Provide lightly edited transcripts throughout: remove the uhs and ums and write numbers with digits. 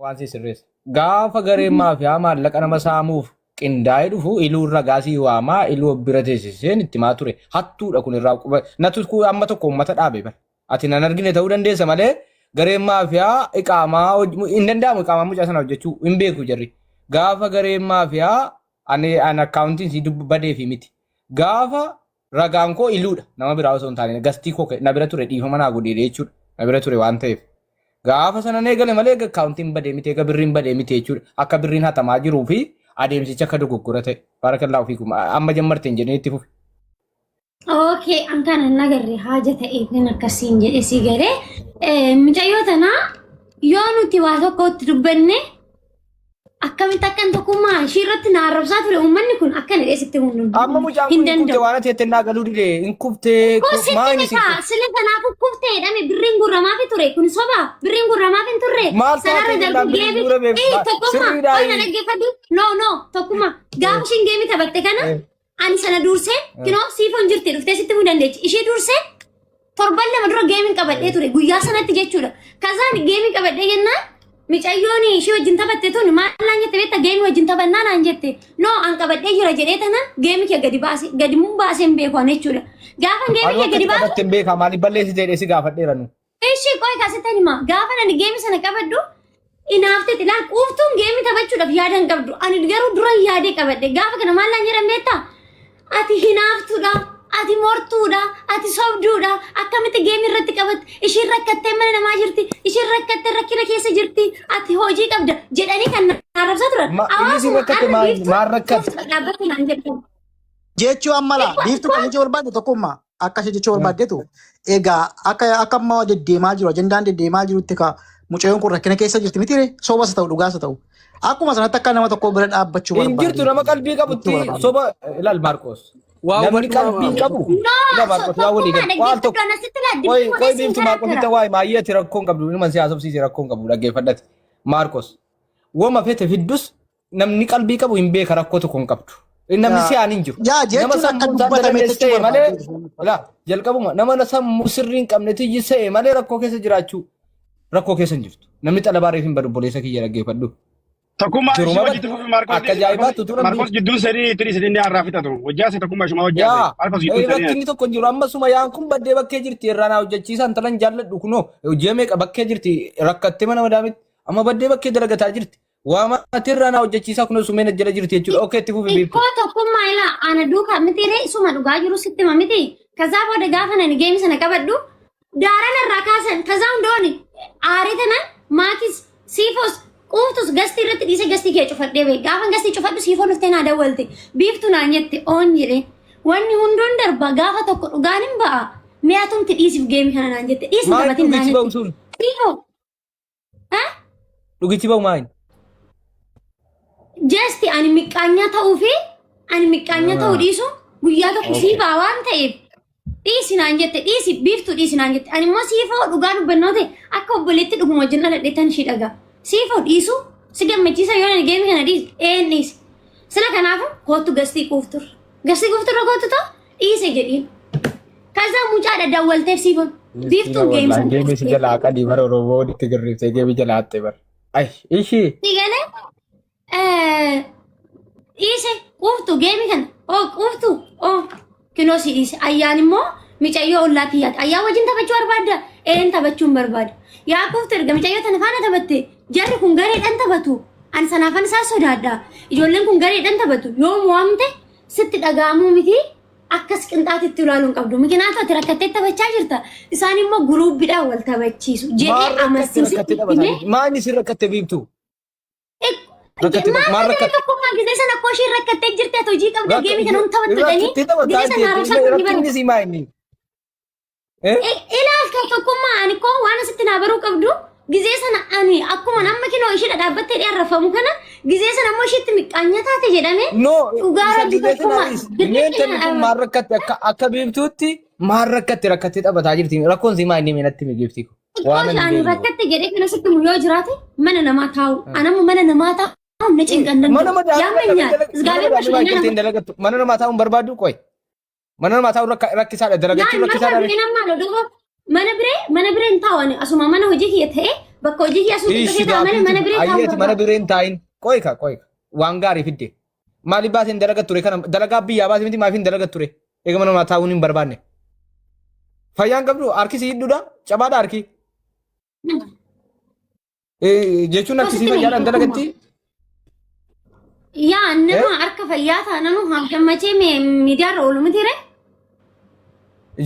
Waan si sirreessa. Gaafa gareen maafiyaa maallaqa nama saamuuf qindaa'ee dhufu iluu ragaa sii waamaa iluu of bira teessiseen itti himaa ture. Hattuudha kun irraa quba. Natu kun amma tokko uummata dhaabe bara. Ati nan argine ta'uu dandeessa malee gareen maafiyaa iqaamaa hin danda'amu iqaamaa mucaa sana hojjechuu hin beeku jarri. Gaafa gareen maafiyaa ani an akkaawuntiin sii dubbu badeefi miti. Gaafa ragaan koo iluudha nama biraa osoo hin taane gastii koo na bira ture dhiifama naa godheedha jechuudha na bira ture waan ta'eef. Gaafa sana na eegale malee egaa akkaawuntiin badee miti egaa birriin badee miti jechuudha. Akka birriin hatamaa jiruu fi adeemsichi akka dogoggora ta'e. Baarakallaa ofii kuma amma jammarteen jedhee itti fufi. Okay, an kana hin agarre haaja ta'eef kan akkasiin jedhe si galee. Mucayyoo tanaa yoo nuti waa tokko itti dubbanne akkamitti akkan tokkummaa ishii irratti na arrabsaa ture uummanni kun akkana jedhee sitti himuu Amma mucaan hin kun hin kufte danda'u. waan ati jettee naa galuu dide hin kuftee Kun sitti maa inni si mita sila kanaaf kuftee jedhame birriin guurramaaf ture kun soba birriin guurramaaf hin turre Maal sanarra taatee darbu jennaan birriin geebi guurame ee tokkummaa sirriidhaa ol na dhaggeeffadhu no no tokkummaa gaafa ishiin geemii taphatte kana ani sana dursee kinoo siifoon jirti dhuftee sitti himuu dandeechi ishee dursee torban 2 dura geemiin qabadhee ture guyyaa sanatti jechuudha. Kazaan geemii qabadhee jennaan micayyoon ishee wajjin taphatte tun maal naan jette beekta geemii wajjin taphannaa naan jette no an qabadhee jira jedhee tanan geemii kee gadi baase gadi mun baasee hin beeku an jechuudha. Gaafa geemii Anuu kee gadi akkatti baasu qabatte hin beekaa maaliif balleessite jedhee si gaafadheera nu. Ishii qoy kaasitti hima. Gaafa ani geemii sana qabadhu inaafteeti laa quuftuun geemii taphachuudhaaf yaada hin qabdu. Ani garuu dura yaadee qabadhe. Gaafa kana maal naan jedhan beektaa? Ati hinaaftuudha, ati mortuudha, ati sobduudha. Akkamitti geemii irratti qabatte? Ishiin rakkattee mana namaa jirti, ishiin rakkattee rakkina keessa jirti, ati hojii qabda jedhanii kan na arrabsaa turan. Inni si Hawaasuma rakkatte arra maal biiftuu maal rakkatte? quuftuudha dhaabbatte naan jedhan. Jechuu amma laa biiftuu kan jechuu barbaadde tokkummaa akka ishee jechuu barbaaddetu egaa akka akka amma deddeemaa jiru ajandaan deddeemaa jirutti ka mucayyoon kun rakkina keessa jirti miti ree sobas haa ta'u dhugaas haa ta'u akkuma sanatti akka nama tokko bira dhaabbachuu Hin jirtu nama barbaade qalbii jechuu qabutti barbaade. soba ilaal Maarqos. Waa Namni hubadhu qalbii qabu No, ilaal Maarqos waa walii tokkummaa gala. Waan dhaggeeffadhu tokko anasitti laa qoy dubbii qoy godhee siin biiftu Maarqos karakkara. itti waa'ee maayyee ati rakkoo hin qabdu dhuma si haasofsiise rakkoo hin qabu dhaggeeffadhati. Maarqos wama fete fiddus namni qalbii qabu hin beeka rakkoo tokko hin qabdu. Namni Yaa si'aan hin jiru. yaa Nama jechuun akka sammuun isaan dubbatame dalagne jechuu se'e malee barbaadde. laa jalqabuma nama sammuu sirrii hin qabne tiyyi se'e malee rakkoo keessa jiraachuu rakkoo keessa hin jirtu. Namni xalabaa reef hin badu obboleessa kiyya dhaggeeffadhu. Tokkummaa ishee Jiruma wajjitti bada. fufi Maarkos Akka ajaa'ibaatti utuu namni Maarkos jidduun seenii itti dhiisanii inni har'aa fixatu. Hojjaase tokkummaa ishuma hojjaase. yaa Maarkos jidduun seenii. rakkinni tokko hin jiru. Amma sumayaan kun baddee bakkee jirti irraa naa hojjechiisa intalan jaalladhu kunoo hojii meeqa bakkee jirti rakkattee mana madaamitti amma baddee bakkee dalagataa jirti. Waa maatii irraa naa hojjechiisaa kunoo sumeen jala jirti jechuudha. Okee itti fufi biiftu. Ikkoo tokkummaa ilaa ana duukaa miti ree isuma dhugaa jiru sitti hima miti. Kazaa booda gaafa nani geemi sana qabadhu daaran irraa kaasan kazaa hundooni aaree tanan maakis siifos quuftus gastii irratti dhiise gastii kee cufadhee bee gaafa gastii cufadhu siifoon dhuftee naa dawwalte biiftu naan jette oon jedhe wanni hunduun darba gaafa tokko dhugaan hin ba'a mi'atumti dhiisif geemi kana naan jette dhiisi Maal taphatin naan dhugichi ba'u jette sun? siifoo Eh? Dhugichi ba'u maal? Just ani miqqaanyaa ta'uu fi ani miqqaanyaa ta'uu dhiisu guyyaa tokko sii ba'a waan ta'eef dhiisi naan jette dhiisi biiftuu dhiisi naan jette ani immoo siifoo dhugaa dubbannoo ta'e akka obboleetti dhuguma wajjin dhaladhe tan ishii dhagaa siifoo dhiisu si gammachiisa yoo ani geemii kana dhiisi een dhiisi sila kanaafu koottu gastii quuftur gastii quufturra koottu ta'u dhiise jedhiin Kazaa mucaadha dawwalteef siifoon. Miskiina Biiftuun wallahi geemsan. geemii si jalaa qadii bara Oromoo walitti girriftee geemii jalaa haxxe bara. Ay ishii. Si galee dhiise quuftu geemii kana oo quuftu oo kinoo si dhiise ayyaan immoo micayyoo ollaa kiyyaati ayyaan wajjin taphachuu barbaadda een taphachuun barbaada yaa quuftu erga micayyoo tana faana taphatte jarri kun gareedhaan taphatu an sanaafan isaa sodaadha ijoolleen kun gareedhaan taphatu yoo mo'amte sitti dhaga'amuu miti Akkas qinxaatitti ilaaluu hin qabdu. Mikinaatu ati rakkattee taphachaa jirta. Isaan immoo guruubbiidhaan wal taphachiisu. Maal Jedhee rakkatte amansiisee rakkatte itti taphataa himee jirti? Maal inni sin rakkatte biiftuu? Rakkatte maal maal rakkatte rakkatte? tokkummaa gisee sana akkoo isheen rakkattee jirti ati hojii qabda geemii kana hin taphattu jedhanii Rakkattee taphataa gisee sana haaromsaa jirti. kun ni bara. Rakkinni si maa inni? Eh? Ilaalta tokkummaa ani koo waan asitti naa baruu qabdu gizee sana ani akkuma amma kinoo ishee dhadhaabbattee dhiyaarrafamu kana gizee sana immoo isheetti miqqaanya taate jedhame No, dhugaa isa rabbi gizee sana tokkummaa is- mee intalli kun maal rakkatte akka akka biiftuutti maal rakkatte rakkattee taphataa jirti. Rakkoon si maa inni mee natti himi giiftii koo. Waan Xiqqoo ani ani beeknu. rakkatte jedhee kana sitti himu yoo jiraate mana namaa taa'u anammoo mana namaa taa'u na cinqan Mana danda'u madaamii yaammanyaa mana isgaabee madaamii bashannana baay'atee dalagattu. Mana namaa taa'uun barbaadu qoy. Mana namaa taa'uun rakkisaadha. Yaa Dalagachuun mana rakkisaadha. biree nama lodoo mana biree mana biree hin taa'u ani asuma mana hojii kiyya ta'ee Bakka hojii kiyyaa suuqii Ishi dhufee ta'a malee mana biree taa'uu Ayyeeti mana barbaadu. bireen taa'in. Qoyka qoyka. Waan gaarii fidde. Maaliif baasee hin dalagat ture kana dalagaa biyyaa baasee miti maaliif hin dalagat ture? Eega mana namaa taa'uun hin barbaanne. Fayyaan qabdu harki si hidhuudha cabaadha harki. Jechuun harki si Gosti fayyaadhaan dalagatti. Yaa nama harka fayyaa taananu gammachee miidiyaarra oolu miti ree?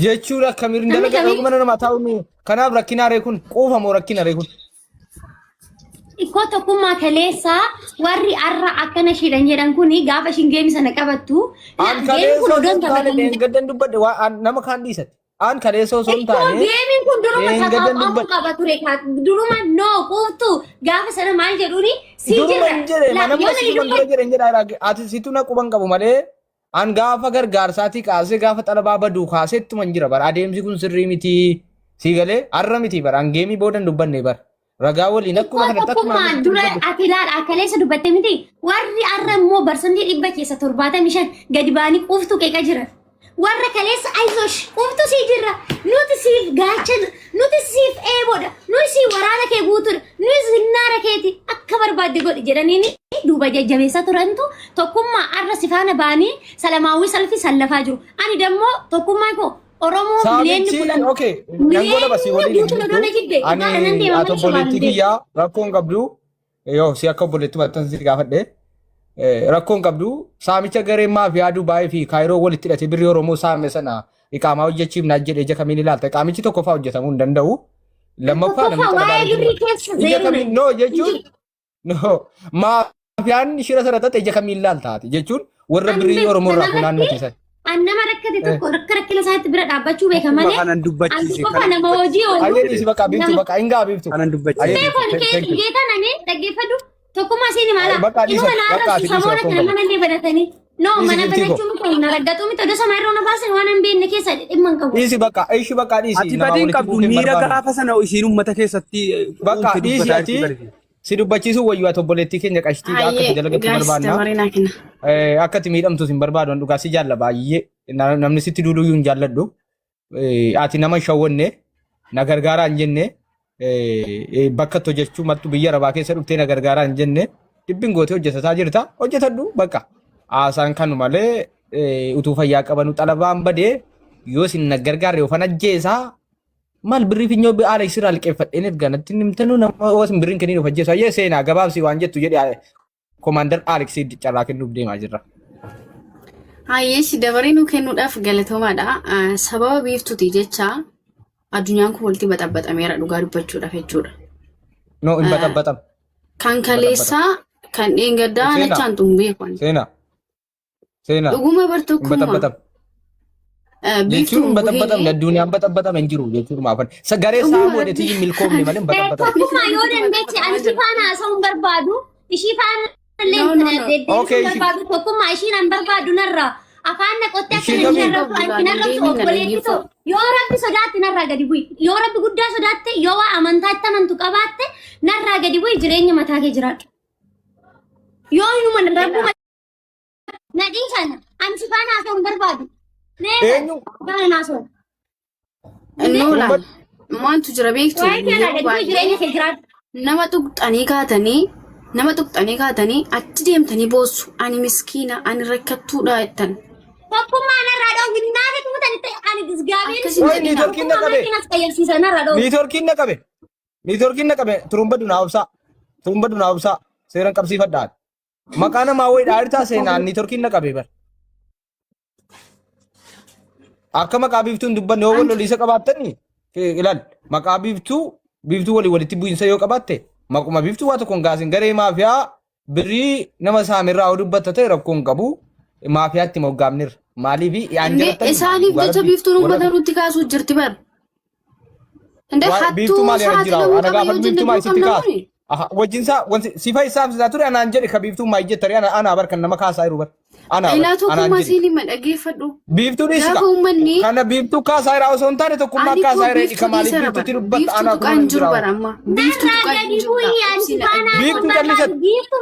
Jechuun akkamiin Namni dalagaa kamii- mana namaa taa'uun kanaaf rakkina ree kun quufa moo rakkina ree kun? Ikkoo tokkummaa kaleessaa warri arra akkana isheedhan jedhan kuni gaafa ishiin geemi sana qabattu. An Geemi kaleessa kun osoo odoon hin taane taphatamu. dheengaddan dubbadhe nama kaan dhiisate. An kaleessa osoo hin Ikkoo taane geemiin kun duruma dheengaddan taphaafamuu dubbadhe. qaba ture. Duruma no quuftu gaafa sana maal jedhuuni si Duruma jirra. hin jedhe La nama yoo nani situ dura jedhe hin jedha ati situ na quban qabu malee an gaafa gargaarsaatii kaasee gaafa xalabaa baduu kaasee ittuma hin jira bara adeemsi kun sirrii miti sii galee har'a miti bara an geemii booda hin dubbanne bara ragaa waliin akkuma Ikkoo kanatti akkuma tokkummaa namatti dura dubbadhe. ati ilaala kaleessa dubbatte miti warri arra immoo barsantii 175% gadi ba'anii quuftu qeeqa jiran. Warra kaleessa ayzosh quuftu sii jirra nuti siif gaachana nuti siif eeboodha nuti sii waraana kee guutuudha nuti zinnaara keeti akka barbaadde godhi jedhaniini duuba jajjabeessaa turantu tokkummaa arra si faana ba'anii salamaawwii salfii sallafaa jiru. Ani dammoo tokkummaa koo Oromoo miliyoonni Saamichi 10 okay nan gola basii miliyoonni waliin hin guutuun odoo jirtu na jibbe ani dhugaadha nan deema ati malee sobaan obboleettii hin deemu. kiyyaa rakkoo hin qabdu yoo si akka obboleettii maxxansi gaafadhe rakkoo hin qabdu saamicha garee maafiyaa Dubaayii fi Kaayiroo walitti hidhatee birrii Oromoo saame sana iqaamaa hojjechiifnaa jedhee ija kamiin ilaalta iqaamichi tokkoffaa hojjetamuu hin danda'u lammaffaa namni Tokkoffaa xalabaa waa'ee hin birrii keessa ija zeeroo kamiin no jechuun no maafiyaan shira sana xaxe ija kamiin ilaalta jechuun warra An birrii Oromoo irraa kanarratti funaannate sana. an nama rakkate tokko rakka rakkina isaatti bira dhaabbachuu beeka Tokkummaa malee kanan an dubbachiise qofa kanan nama hojii dubbachiise. oolu Ayyee dhiisi bakka biiftu nama bakka hin gaa biiftu. Kanan dubbachiise. Ayyee beekon dhiisi thank you. geetaan ani dhaggeeffadhu tokkummaa isiin maala Bakka inuma dhiisa na bakka arrabsu ati dhiisi samoona rakkoon kana qabu. mana illee banatanii no Dhiisi mana giftii koo. banachuu miti na raggaxuu miti odoo sama irra na baasan waan hin beekne keessa dhimma hin qabu. Dhiisi bakka ishi bakka dhiisi Ati namaa badii hin walitti qabdu bu'uun hin miira barbaannu. gaafa sana isiin uummata keessatti Bakka uumte dhiisi dubbataa ati jirti barri. si dubbachiisuu wayyuu ati obboleettii keenya qashtiidha akka ati Hayyee dalagattu gaayis barbaanna. dabaree naa kenna. Akka ati miidhamtus hin barbaadu an dhugaa si jaalla baay'ee namni sitti duuluyyuu hin jaalladhu. Ati nama hin shawwanne na gargaaraa hin jenne bakka itti hojjechuu mattu biyya arabaa keessa dhuftee na gargaaraa hin jenne dhibbin gootee hojjetataa jirta hojjetadhu bakka haasaan kanu malee utuu fayyaa qabanu xalabaan badee yoo isin na gargaarre ofan ajjeesaa maal birrii finyoo haala isirraa liqeeffadheen erga natti himtanu nama yoo isin birriin kenniin of ajjeesu ayyee seenaa gabaabsi waan jettu jedhe Komaander Alex carraa kennuuf deemaa jirra. Hayyee dabaree nuu kennuudhaaf galatoomaadha. Sababa biiftuuti jecha addunyaan kun walitti baxabaxameera dhugaa dubbachuudhaaf jechuudha. No hin baxabaxam. Kan kaleessaa kan dheengaddaa Seenaa. nachaan tun beeku. Seenaa. Seenaa. Dhuguma bar Hin tokkummaa baxabaxam. Jechuun biiftuun hin baxabaxamne buhee addunyaan baxabaxame hin jiru jechuun maafan. Garee dhuguma saamuu rabbi hedheetii hin milkoomne malee hin baxabaxamne. Tokkummaa yoo dandeeche ani ishii faana haasa'uu hin barbaadu. Ishii faana illee No, no, no. deddeebisuu Okay, hin ishii barbaadu. Tokkummaa ishiin an barbaadu narraa. Afaan na qottee akka ishii namni kamiin arrabsu ani Abdulaa hin arrabsu deebiin na obboleetti too. dhaggeeffadhu. Yoo rabbi sodaatte narraa gadi bu'i. Yoo rabbi guddaa sodaatte yoo waa amantaatti amantu qabaatte narraa gadi bu'i jireenya mataa kee jiraadhu. Yoo inuma rabbuma Na dhiisan. Ani si faana haasa'uu hin barbaadu. Never. eenyu Faana haasa'u. Noolaan maaltu jira beektu Waa'ee kee yeroo laala jiru baay'ee jireenya kee jiraadhu. nama tuqxanii kaatanii nama tuqxanii kaatanii achi deemtanii boossu ani miskiina ani rakkattuudha jettan. Tokkummaa narraa dhoowwi. Naafa tuutan itti ani gisgaabeen Akkas hin Qoy jedhina. niitworkiin na tokkummaa qabe. maal as qayyabsiisa narraa dhoowwi. Niitworkiin na qabe. Niitworkiin na qabe. Turumba dunaa obsaa. Turumba dunaa obsaa. Seeran qabsiifadhaan. Maqaa namaa wayii dhaadhitaa seenaan niitworkiin na qabe bar. Akka maqaa biiftuu hin dubbanne yoo wal loliisa qabaattani ilaal maqaa biiftuu biiftuu walii walitti bu'iinsa yoo qabaatte maquma biiftuu waa tokko hin kaasin garee maafiyaa birrii nama saamirraa yoo dubbatta ta'e rakkoo hin qabu maafiyaatti moggaamnirra maaliif yaan Indee jalattan isaaniif dhugaa jecha rabbii biiftuun warra uummata nutti kaasuu jirti bar. Indee Waa- biiftuu hattuu maali ana jira saaxilamuu ana qaba gaafa yoo jenne biiftuu maal duukaa sitti kaasa namoonni. Aha, wajjin isaa wanti sifa isaa ibsisaa ture anaan jedhe ka biiftuu maal jette ana ana bar kan nama kaasaa jiru bar ana bar Ilaa anaan tokkummaa jedhe siin hima dhaggeeffadhu. biiftuu dhiisi Gaafa ka uummanni kana biiftuu kaasaa jira osoo hin taane tokkummaa ani koo kaasaa jira biiftuu ka maaliif dhiiseera bara. biiftuutti dubbatta Biiftuu anaa tuqaa kun hin jiru jira bara amma. Biiftuu Narraa tuqaa hin gadi jiru bu'i ani si obsiin faana haasa'uu biiftuu hin callisat barbaadu. Biiftuu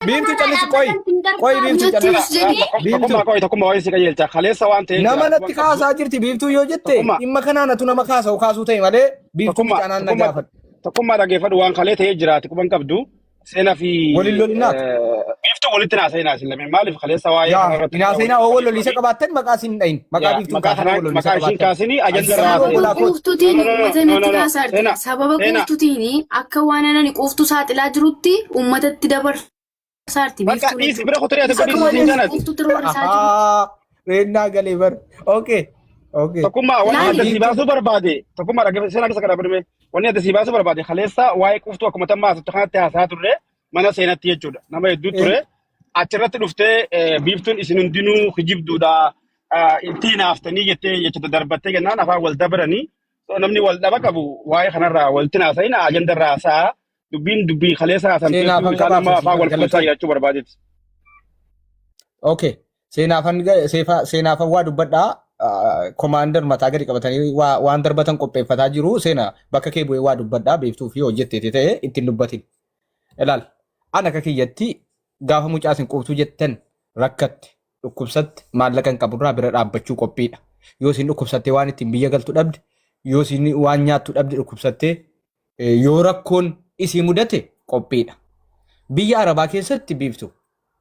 biiftuu narraa callisi qoyi dhaabbatan hin qoyi barbaadu. biiftuu Nutti callisi us jedhi. biiftuu Tokkummaa qo'i tokkummaa wayii si qajeelcha. Kaleessa waan ta'eef nama jira. natti kaasaa jirti biiftuu yoo jette Tokkummaa dhimma kanaan atu nama kaasa'u kaasuu ta'e malee biiftuu tokkummaa miti anaan na tokkummaa gaafadhu. Tokkummaa dhaggeeffadhu waan kalee ta'ee jiraate quban qabdu. Seenaa fi Waliin lolinaatu. biiftuu walitti naasa'inaa isin lameen maaliif kaleessa waa'ee Yaa kana irratti hin haasa'inaa oo wal loliisa qabaattan maqaa isin hin dhahin. Maqaa Yaa, biiftuu maqaa kaasanii kanaa wal loliisa maqaa ishiin qabaattan. kaasinii Ani ajanda irraa sababa Sababa haasa'ina. obbolaa kooti. quuftuutiin No, no, no, uummata no, no, natti no. kaasaarti. Seenaa, Sababa seenaa. quuftuutiin akka waan anani quuftuu saaxilaa jirutti uummatatti dabarsaarti Bakka biiftuun dhiisi jechuudha. bira kuturee ati Akka godhi waan siin ani kanati. quuftuutti roorrisaa jirutti. Ahaa. Reennaa galee bar. Okay. Okay. Tokkummaa wanni Laali. adda si Biiftuu. baasuu barbaade tokkummaa dhaggeeffate seenaa keessa kana birme wanni adda si baasuu barbaade kaleessa waa'ee quuftuu akkuma tammaa asitti kanatti haasaa turre mana seenatti jechuudha nama hedduu ture achirratti dhuftee biiftuun isin hundinuu kijibduudha itti hinaaftanii jettee jecha darbattee jennaan afaan wal dabaranii So, namni wal dhaba qabu waa'ee kanarraa walitti haasa'ina ajandarraa haasa'a dubbiin dubbii kaleessa Seenaaf haasamteetu han isaan amma qabaaf afaan wal fuulsaa galatoo. jiraachuu barbaadetti. Okay. Seenaafan waa dubbadhaa. Komaander mataa gadi qabatanii waan darbatan qopheeffataa jiru. Seena bakka kee bu'ee waa dubbadhaa beektuu fi hojjetteeti ta'e ittiin dubbatin. Ilaal. Ana akka kiyyatti gaafa mucaa isin quubtuu jettan rakkatte dhukkubsatte maallaqa hin qaburraa bira dhaabbachuu qophiidha. Yoo isin dhukkubsattee waan ittiin biyya galtu dhabde, yoo isin waan nyaattu dhabde dhukkubsattee, yoo rakkoon isii mudate qophiidha. Biyya Arabaa keessatti biiftu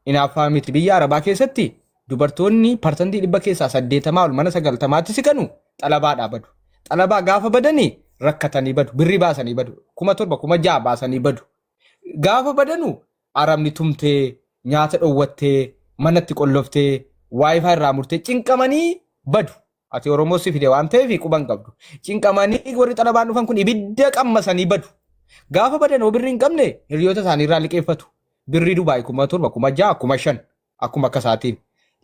inaaffaa miti. Biyya Arabaa keessatti dubartoonni parsantii 100 keessaa 80 ol mana 90tti siqanu xalabaadhaa badu. Xalabaa gaafa badanii rakkatanii badu. Birrii baasanii badu. 7,000 6,000 baasanii badu. Gaafa badanu arabni tumtee, nyaata dhowwattee, manatti qolloftee, waayifaa irraa murtee cinqamanii badu. Ati Oromoo si fide waan ta'eef quba hin qabdu. Cinqamanii warri xalabaan dhufan kun ibidda qammasanii badu. Gaafa badan hoo birrii hin qabne hiriyoota isaanii irraa liqeeffatu. Birrii Dubaay 7,000, 6,000, 5,000 akkuma akka isaatiin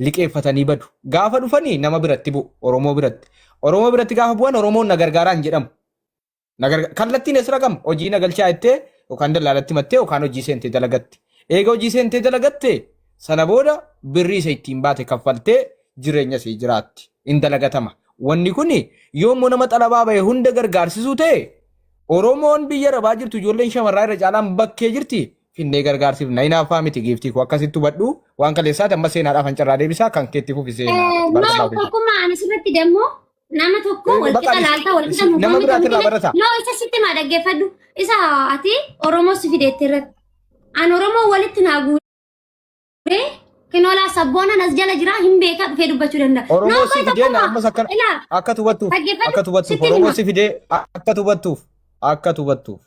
liqeeffatanii badu. Gaafa dhufanii nama biratti bu'u Oromoo biratti. Oromoo biratti gaafa bu'an Oromoon na gargaaraa hin jedhamu. Na garga- Kallattiin eessa gam hojii na galchaa jettee yookaan dallaalatti himattee yookaan hojii seentee dalagatte. Eega hojii seentee dalagatte sana booda birrii isa ittiin baate kaffaltee jireenya isii jiraatti. In dalagatama. Wanni kun yoo immoo nama xalabaa bahe hunda gargaarsisuu ta'e Oromoon biyya arabaa jirtu ijoolleen shamarraa irra caalaan bakkee jirti finnee gargaarsifna. Hinaaffaa miti giiftii koo akkasitti hubadhu waan kaleessaati amma seenaadhaaf hancarraa deebisaa kan keetti fufi seenaa. No, Barakallahu fiik. tokkummaa ani sirriitti dammoo nama tokko Eh, wal bakka qixa laalta wal qixa nama nuufamni biraatti irraa kamillee barata. no isa sitti maa dhaggeeffadhu isa ati Oromoo si fideetti irratti an Oromoo walitti naa guuree kinoolaa sabboonaan as jala jira hin beekaa dhufee dubbachuu danda'a. No Oromoo si qoy fidee tokkummaa ammas akkana ilaa akka tubattuuf dhaggeeffadhu akka tubattuuf sitti Oromoo hima. si fidee akka tubattuuf akka tubattuuf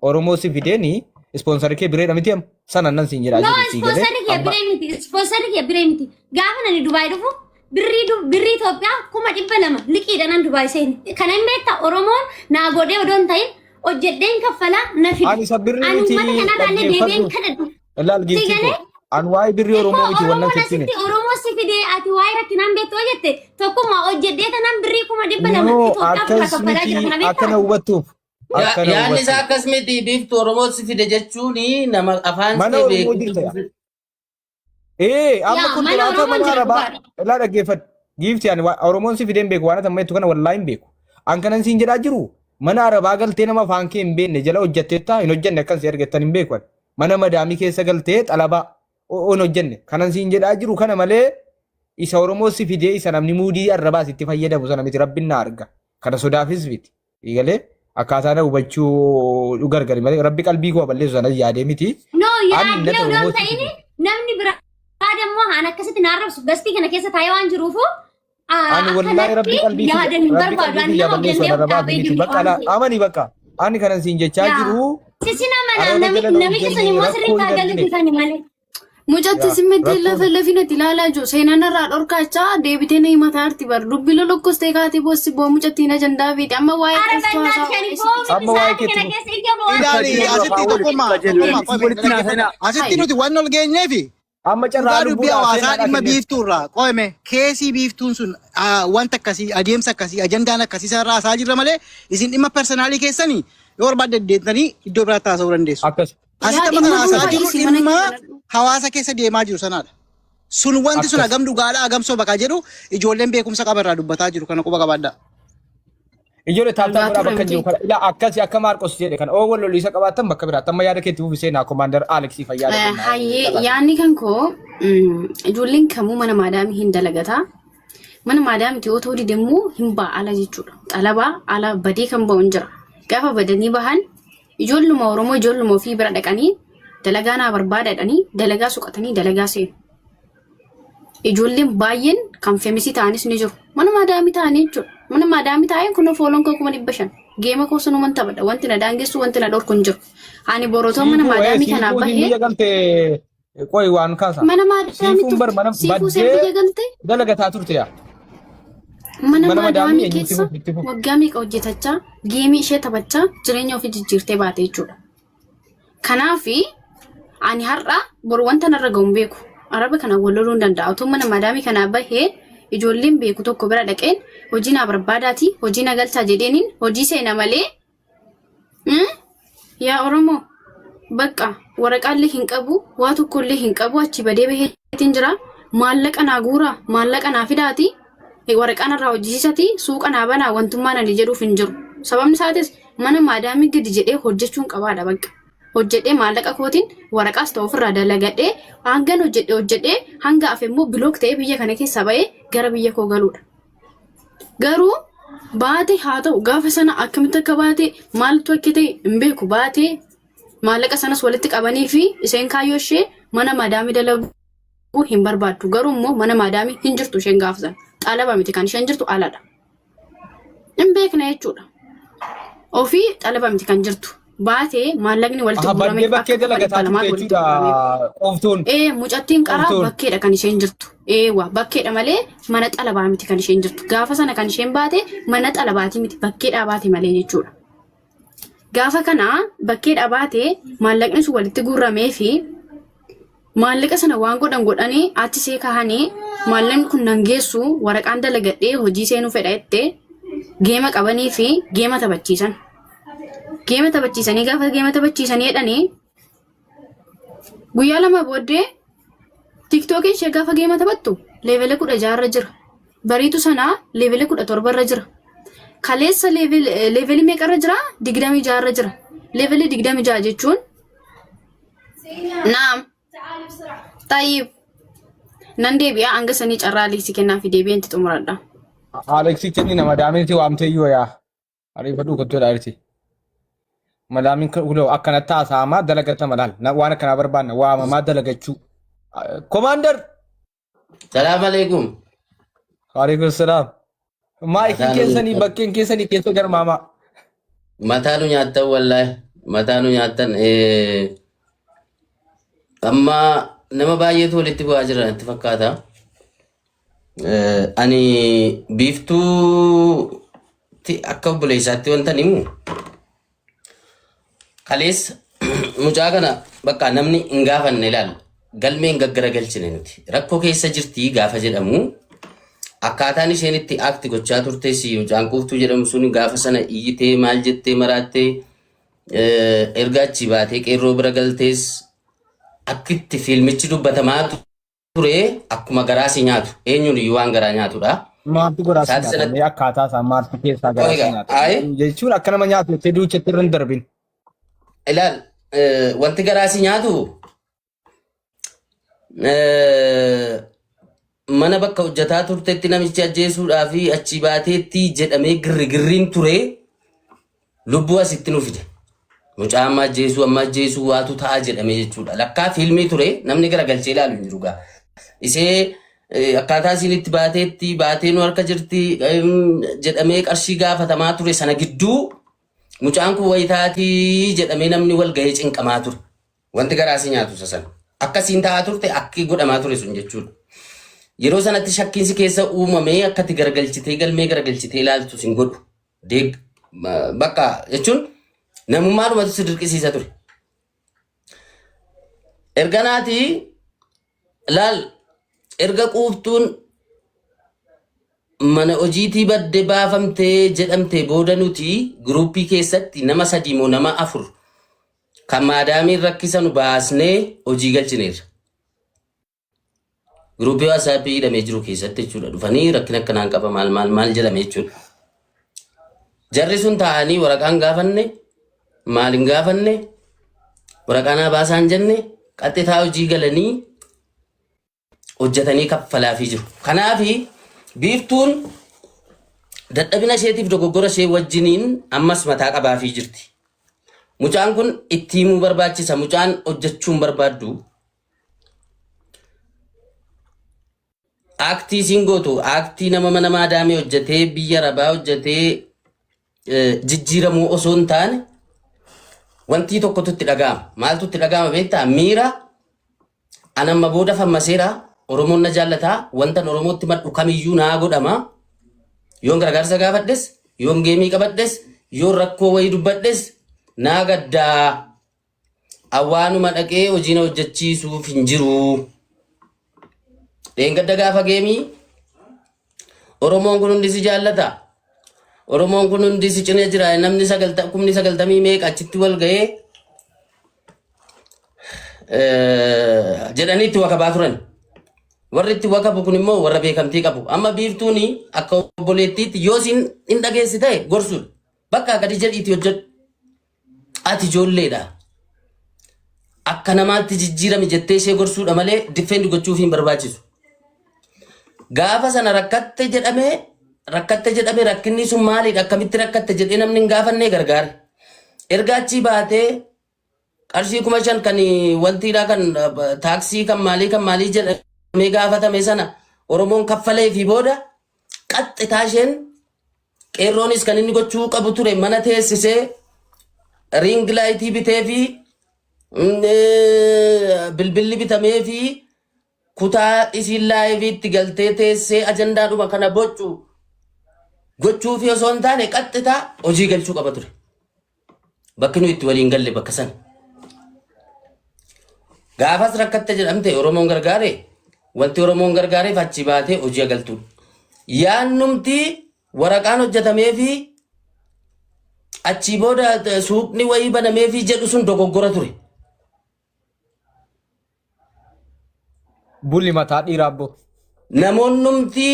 Oromoo si fideeni ispoonsarri kee bireedha miti amma sana nan siin jedhaa No, jiru sii galee ispoonsarri kee amma biree miti. Ispoonsarri kee biree miti. Gaafa nani Dubaay dhufu birrii Itoophiyaa 200,000 liqiidha nan Dubaay seeni. Kana hin beektaa Oromoon naa godhee odoo hin ta'in hojjedheen kaffalaa na fide. Ani isa birrii Ani miti uummata kanarraallee deebi'een dhaggeeffadhu. kadhadhu. Ilaal Si giiftii galee koo an waa'ee birrii Ikkoo Oromoo miti wannan Oromoon sitti hime. asitti Oromoo si fide ati waa'ee rakkinaan beektu yoo jette tokkummaa hojjedhee tanaan birrii 200,000 No Itoophiyaa ofirraa akkas kaffalaa miti jira kana akka beektaa? na hubattuuf akka na Yaadni isaa hubattuuf. akkas miti biiftu Oromoo si fide jechuun nama afaan Mana see Oromoo beekutu jirta yaa. Ee amma Yaa kun mana xuraata Oromoon mana jira arabaa dhugaadha. ilaa dhaggeeffadhu. Giifti ani Oromoon si fidee hin beeku waan ati amma jettu kana wallaahi hin beeku. An kanan siin jedhaa jiru mana arabaa galtee nama afaan kee hin beekne jala hojjetteetta hin hojjenne akkan si argattan hin beeku ani. Mana madaamii keessa galtee xalabaa hin hojjenne kanan siin jedhaa jiru kana malee isa Oromoo si fidee isa namni muudii arrabaa sitti fayyadamu sana miti rabbiin na arga. Kana sodaafis miti. Eegalee akkaataa na hubachuu gargari malee rabbi qalbii koo balleessu sanas yaadee miti. No Ani yaaddee natti odoo Oromoo hin si ta'in fide. namni biraa dammoo haan akkasitti na arrabsu gastii kana keessa taa'ee waan jiruufu Ani wallaahi rabbi akkanatti qalbii kiyya yaadan hin rabbi barbaadu. qalbii Ani kiyya nama of balleessu danda'e of arrabaaf dhaabee miti. jiru Bakka waan ala ta'eef. amani bakka ani kanan siin jechaa Yaa jiru sisin amana arraba jala na namichi sun hojjenne immoo rakkoo sirriitti hin haa galu argine. bifani malee. Mucatti Yaa simmitti rakkoon lafa lafinatti ilaalaa jiru. Seenaan irraa dhorkaachaa deebitee na himataa jirti bar. Dubbi lolokkostee kaatee boossi boo mucattiin ajandaa fiite. Amma waa'ee Ara qoftuu bannaa haasaa shani waa'ee boo sitti. miti amma waa'ee sa'aatii keetti kana keessa ija boo Ilaali Qajeeluu asitti afaan tokkummaa walitti tokkummaa qajeeluu qo'ame walitti naasina. asitti nuti waan ol geenyeefi amma carraa dhugaa dubbii lubbuudhaaf hawaasaa seenaadhaa dhimma kenneef. biiftuu irraa qo'ame keesii biiftuun sun wanta akkasii adeemsa akkasii ajandaan akkasii sarara haasaa jirra malee isin dhimma personaalii keessanii yoo barbaadde deemtanii iddoo biraatti haasa'uu dandeessu. Akkas Asitti Yaa amma kan dhimma haasaa dhuunfaa jirru dhiisi mana dhimma kee galadhu. hawaasa keessa deemaa jiru sanaadha. Sun wanti sun akkas. hagam dhugaadha hagam soba kan jedhu ijoolleen beekumsa qaba irraa dubbataa jiru kana quba qabaadhaa. Ijoollee taaptaa Argaa godhaa turre bakka miti. jiru kana ilaa akkasi akka Maarqos jedhe kana oo wal loliisa qabaattan bakka biraatti amma yaada keetti fufi seenaa komaander Aleksii fayyaada kennaa Hayyee carraa yaadni kan koo ijoolleen kamuu mana maadaamii hin dalagataa. Mana maadaamiti yoo ta'uu dide immoo hin ba'a ala jechuudha. Xalabaa ala badee kan ba'u hin jira. Gaafa badanii bahan Ijoolluma Oromoo ijoolluma ofii bira dhaqanii dalagaa naa barbaada jedhanii dalagaa suqatanii dalagaa seenu. Ijoolleen baay'een kan femisii ta'anis ni jiru. Mana maadaamii ta'anii jechuudha. Mana maadaamii taa'ee kun fooloon koo 500,000. Geema koo sanuman taphadha. Wanti na daangessu wanti na dhorku hin jiru. Ani borotoo mana Siifuu maadaamii kanaa siifuutiin bahee biyya galte qoy waan kaasa. mana maadaamii Siifuun bar turte. mana Siifuu seen baddee biyya galte dalagataa turte yaa. mana Mana madaamii maadaamii eenyu itti keessa fufi itti fufi. waggaa meeqa hojjetachaa geemii ishee taphachaa jireenya ofii jijjiirtee baate jechuudha. Kanaafi ani har'a boru wanta narra ga'u hin beeku. Araba kana wal loluu hin danda'a. Otoo mana madaamii kanaa bahee ijoolleen beeku tokko bira dhaqeen hojii naa barbaadaati hojii na galchaa jedheeniin hojii seena malee hmm? Yaa Oromoo bakka waraqaallee hin qabu waa tokkollee hin qabu achi badee baheetiin jira maallaqa naa guuraa maallaqa naa fidaati waraqaa narraa hojjisiisati suuqa naa banaa wantummaan ani jedhuuf hin jiru. Sababni isaatis mana maadaamii gadi jedhee hojjechuun qabaadha bakka. Hojjedhee maallaqa kootiin waraqaas ta'u ofirraa dalagadhee hangan hojjedhe hojjedhee hanga hafe immoo bilook ta'ee biyya kana keessaa ba'ee gara biyya koo galuudha. Garuu baate haa ta'u gaafa sana akkamitti akka baate maaltu akka ta'e hin beeku baate maallaqa sanas walitti qabanii fi isheen kaayyoo ishee mana maadaamii dalaguu hin barbaaddu. Garuu immoo mana maadaamii hin jirtu isheen gaafa sana. Xalaba miti kan isheen jirtu aladha. Hin beekna jechuudha. Ofii xalaba miti kan jirtu. Baatee maallaqni walitti Aha guurame baddee bakkee akka kuma dalagataa dhibba turte lamaatu walitti jechuudha guurame. qooftuun. Ee mucattiin qaraa Qooftuun. bakkeedha kan isheen jirtu. Eewa bakkeedha malee mana xalabaa miti kan isheen jirtu. Gaafa sana kan isheen baate mana xalabaatii miti bakkeedhaa baate malee jechuudha. Gaafa kana bakkeedhaa baate maallaqni sun walitti guuramee fi maallaqa sana waan godhan godhanii achi see kahanii maallaqni kun nan geessu waraqaan dalagadhee hojii seenuu fedha jettee geema qabanii fi geema taphachiisan. Geema taphachiisanii gaafa geema taphachiisanii jedhanii guyyaa lama booddee tiktookiin ishee gaafa geema taphattu leevela 16 irra jira. Bariitu sanaa leevela 17 irra jira. Kaleessa leevelii meeqa irra jira? 26 irra jira. Leevelii 26 jechuun naam tayyib nan deebi'a hanga sanii carraa Aleeksii kennaa fi deebi'een itti xumuradha. Aleksii kenni nama daamiinti waamtee iyyuu yaa. Ariifadhuu kottu jedhaa jirti. Madaamiin kunoo akkanatti haasa'amaa dalagatama laal. Waan akkanaa barbaanna waamamaa dalagachuu. Komaander! Salaam alaikum. Waalaikum salaam. Maayikiin Mataa nu keessanii nyaattan. bakkeen keessanii keessa garmaamaa. Mataa nu nyaattan wallaahi. Mataa nu nyaattan. Amma nama baay'eetu walitti bu'aa jira natti fakkaata. Ani biiftuutti akka obboleessaatti wanta himu kaleessa mucaa kana bakka namni hin gaafanne ilaal galmee hin gaggaragalchine nuti rakkoo keessa jirti gaafa jedhamu akkaataan isheen itti aakti gochaa turtes mucaan quuftuu jedhamu sun gaafa sana iyyitee maal jettee maraattee erga achii baatee qeerroo bira galtees akkitti fiilmichi dubbatamaa ture akkuma garaa si nyaatu eenyuun iyyuu waan garaa nyaatudha. Maaltu garaa si Sa'aatii nyaata? sanatti Mee akkaataa isaa maaltu keessaa garaa si egaa nyaata? ayi Jechuun akka nama nyaatu jettee duuchatti irra hin darbin. ilaal wanti garaa si nyaatu mana bakka hojjetaa turtetti namichi ajjeesuudhaa fi achii baateetti jedhamee girrigirriin ture lubbuu asitti nu fide. Mucaa amma ajjeesuu amma ajjeesuu waatu ta'a jedhamee jechuudha. Lakkaa fiilmii ture namni garagalchee ilaalu hin jiru gaa. Isee akkaataa isiin itti baateetti baatee nu harka jirti jedhamee qarshii gaafatamaa ture sana gidduu mucaan kun wayitaatii jedhamee namni wal gahee cinqamaa ture. Wanti garaa si nyaatu isa sana. Akkasiin ta'aa turte akki godhamaa ture sun jechuudha. Yeroo sanatti shakkiinsi keessa uumamee akkati garagalchitee galmee garagalchitee ilaaltu sin godhu. Deeg bakka jechuun namummaadhumatu si dirqisiisa ture. Erganaati laal erga quuftuun mana hojiitii badde baafamtee jedhamte booda nuti giruuppii keessatti nama sadii moo nama afur kan maadaamiin rakkisanu baasnee hojii galchineerra. Giruuppii waasaappii hidhamee jiru keessatti jechuudha. Dhufanii rakkina akkanaan qaba maal maal maal jedhame jechuudha. Jarri sun taa'anii waraqaan gaafanne maal hin gaafanne waraqaa naa baasaan jenne qaxxitaa hojii galanii hojjetanii kaffalaafii jiru. Kanaafi biiftuun dadhabina isheetiif dogoggora ishee wajjiniin ammas mataa qabaafii jirti. Mucaan kun itti himuu barbaachisa. Mucaan hojjechuu hin barbaaddu. Aaktii isiin gootu aaktii nama mana maadaamii hojjetee biyya arabaa hojjetee jijjiiramuu osoo hin taane wantii tokkotu itti dhaga'ama. Maaltu itti dhaga'ama beektaa? Miira an amma booda fammaseera Oromoon na jaallata wantan Oromootti madhu kamiyyuu naa godhama. Yoon gargaarsa gaafadhes yoon geemii qabadhes yoon rakkoo wayii dubbadhes naa gaddaa. Awwaanuma dhaqee hojii na hojjechiisuuf hin jiru. Dheengadda gaafa geemii Oromoon kun hundi si jaallata. Oromoon kun hundi si cina jira. Namni kumni sagaltamii meeqa achitti wal ga'ee jedhanii itti wakabaa turan. Warri itti wakabu kun immoo warra beekamtii qabu. Amma biiftuun akka obboleettiitti yoo isin hin dhageessi ta'e gorsuudha. Bakka gadi jedhiitti hojjedhu. Ati ijoolleedha. Akka namaatti jijjiirami jettee ishee gorsuudha malee diffeendi gochuuf hin barbaachisu. Gaafa sana rakkatte jedhamee rakkatte jedhamee rakkinni sun maalidha akkamitti rakkatte jedhee namni hin gaafannee gargaare. Erga achii baatee qarshii 5,000 kan wantiidha kan taaksii kan maalii kan maalii jedhamee gaafatame sana Oromoon kaffalee fi booda qaxxitaa isheen qeerroonis kan inni gochuu qabu ture mana teessisee riing laayitii bitee fi bilbilli bitamee fi kutaa isiin laayiviitti galtee teessee ajandaadhuma kana bocu gochuu fi osoo hin taane qaxxitaa hojii galchuu qaba ture. Bakki nuyi itti waliin galle bakka sana. Gaafas rakkatte jedhamte Oromoon gargaare wanti Oromoon gargaareef achi baatee hojii agaltuudha. Yaannumti waraqaan hojjetamee fi achii booda suuqni wayii banamee fi jedhu sun dogoggora ture. Bulli mataa dhiiraa abboo. Namoonnumti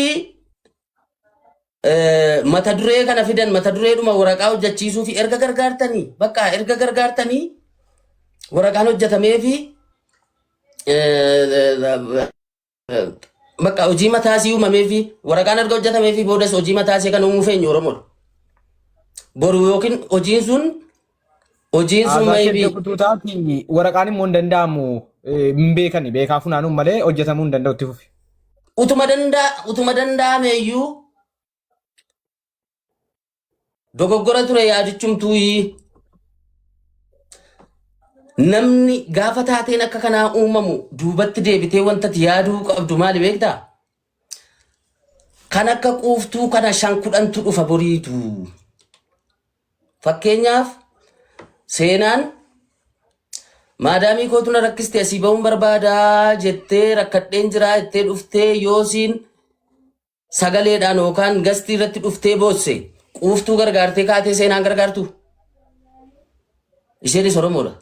mata duree kana fidan mata dureedhuma waraqaa hojjechiisuu fi erga gargaartanii bakka erga gargaartanii waraqaan hojjetamee fi bakka hojii mataasii uumamee fi waraqaan erga hojjetamee fi boodas hojii mataasii kan uumuu feenyu Oromoodha. Boru yookiin hojiin sun hojiin sun Aadaa maybe keenya kutuu taati waraqaan immoo hin danda'amu hin beekani beekaa funaanuun malee hojjetamuu hin danda'u itti fufi. Utuma danda'a utuma danda'ame iyyuu dogoggora ture yaadichumtuuyii. Namni gaafa taateen akka kanaa uumamu duubatti deebitee wanta ati yaaduu qabdu maali beektaa? Kan akka quuftuu kana shan kudhantu dhufa boriitu. Fakkeenyaaf seenaan maadaamii kootu na rakkiste asii ba'uun barbaadaa jettee rakkadheen jiraa jettee dhuftee yoosiin sagaleedhaan yookaan gastii irratti dhuftee boosse quuftuu gargaartee kaatee seenaan gargaartu. Isheenis Oromoodha.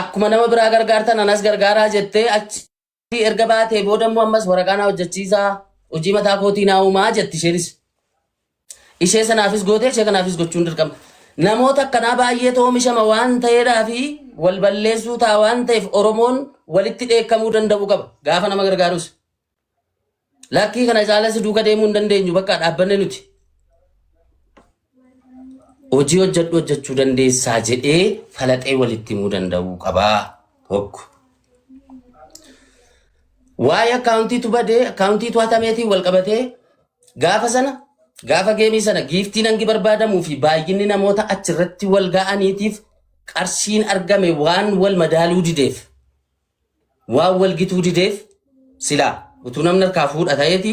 Akkuma nama biraa gargaartan anas gargaaraa jettee achi erga baatee booda immoo ammas waraqaa naa hojjechiisaa hojii mataa kootii naa uumaa jetti isheenis. Ishee sanaafis gootee ishee kanaafis gochuun dirqama. Namoota akkanaa baay'eetu oomishama waan ta'eedhaa fi wal balleessuu ta'a waan ta'eef Oromoon walitti dheekkamuu danda'uu qaba gaafa nama gargaarus. Lakkii kana caala si duuka deemuu hin dandeenyu bakka dhaabbanne nuti. Hojii hojjedhu hojjechuu dandeessaa jedhee falaxee walitti himuu danda'uu qabaa. Tokko. Waa'ee akkaawuntiitu badee akkaawuntiitu hatameetiin wal qabatee gaafa sana gaafa geemii sana giiftiin hangi barbaadamuu fi baay'inni namoota achirratti wal ga'aniitiif qarshiin argame waan wal madaaluu dideef waan wal gituu dideef silaa utuu namni harkaa fuudha ta'eeti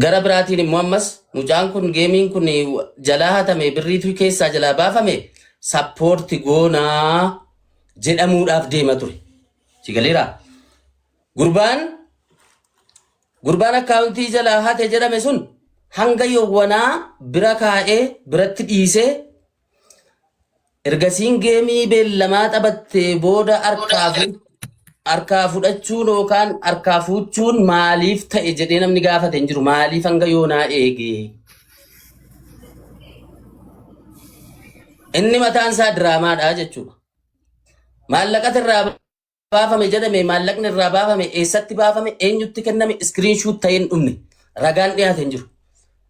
gara biraatiin immoo ammas mucaan kun geemiin kun jalaa hatame birriitu keessaa jalaa baafame sappoorti goonaa jedhamuudhaaf deema ture. Si galeeraa? Gurbaan gurbaan akkaawuntii jalaa hate jedhame sun hanga yowwanaa bira kaa'ee biratti dhiisee Ergasiin geemii beellamaa taphattee booda harkaa fudhachuun yookaan harkaa fuuchuun maaliif ta'e jedhee namni gaafate hin jiru. Maaliif hanga yoonaa eege? Inni mataan isaa diraamaadha jechuudha. Maallaqatu irraa baafame jedhame maallaqni irraa baafame eessatti baafame eenyutti kenname iskiriin shuut ta'ee hin dhumne ragaan dhiyaate hin jiru.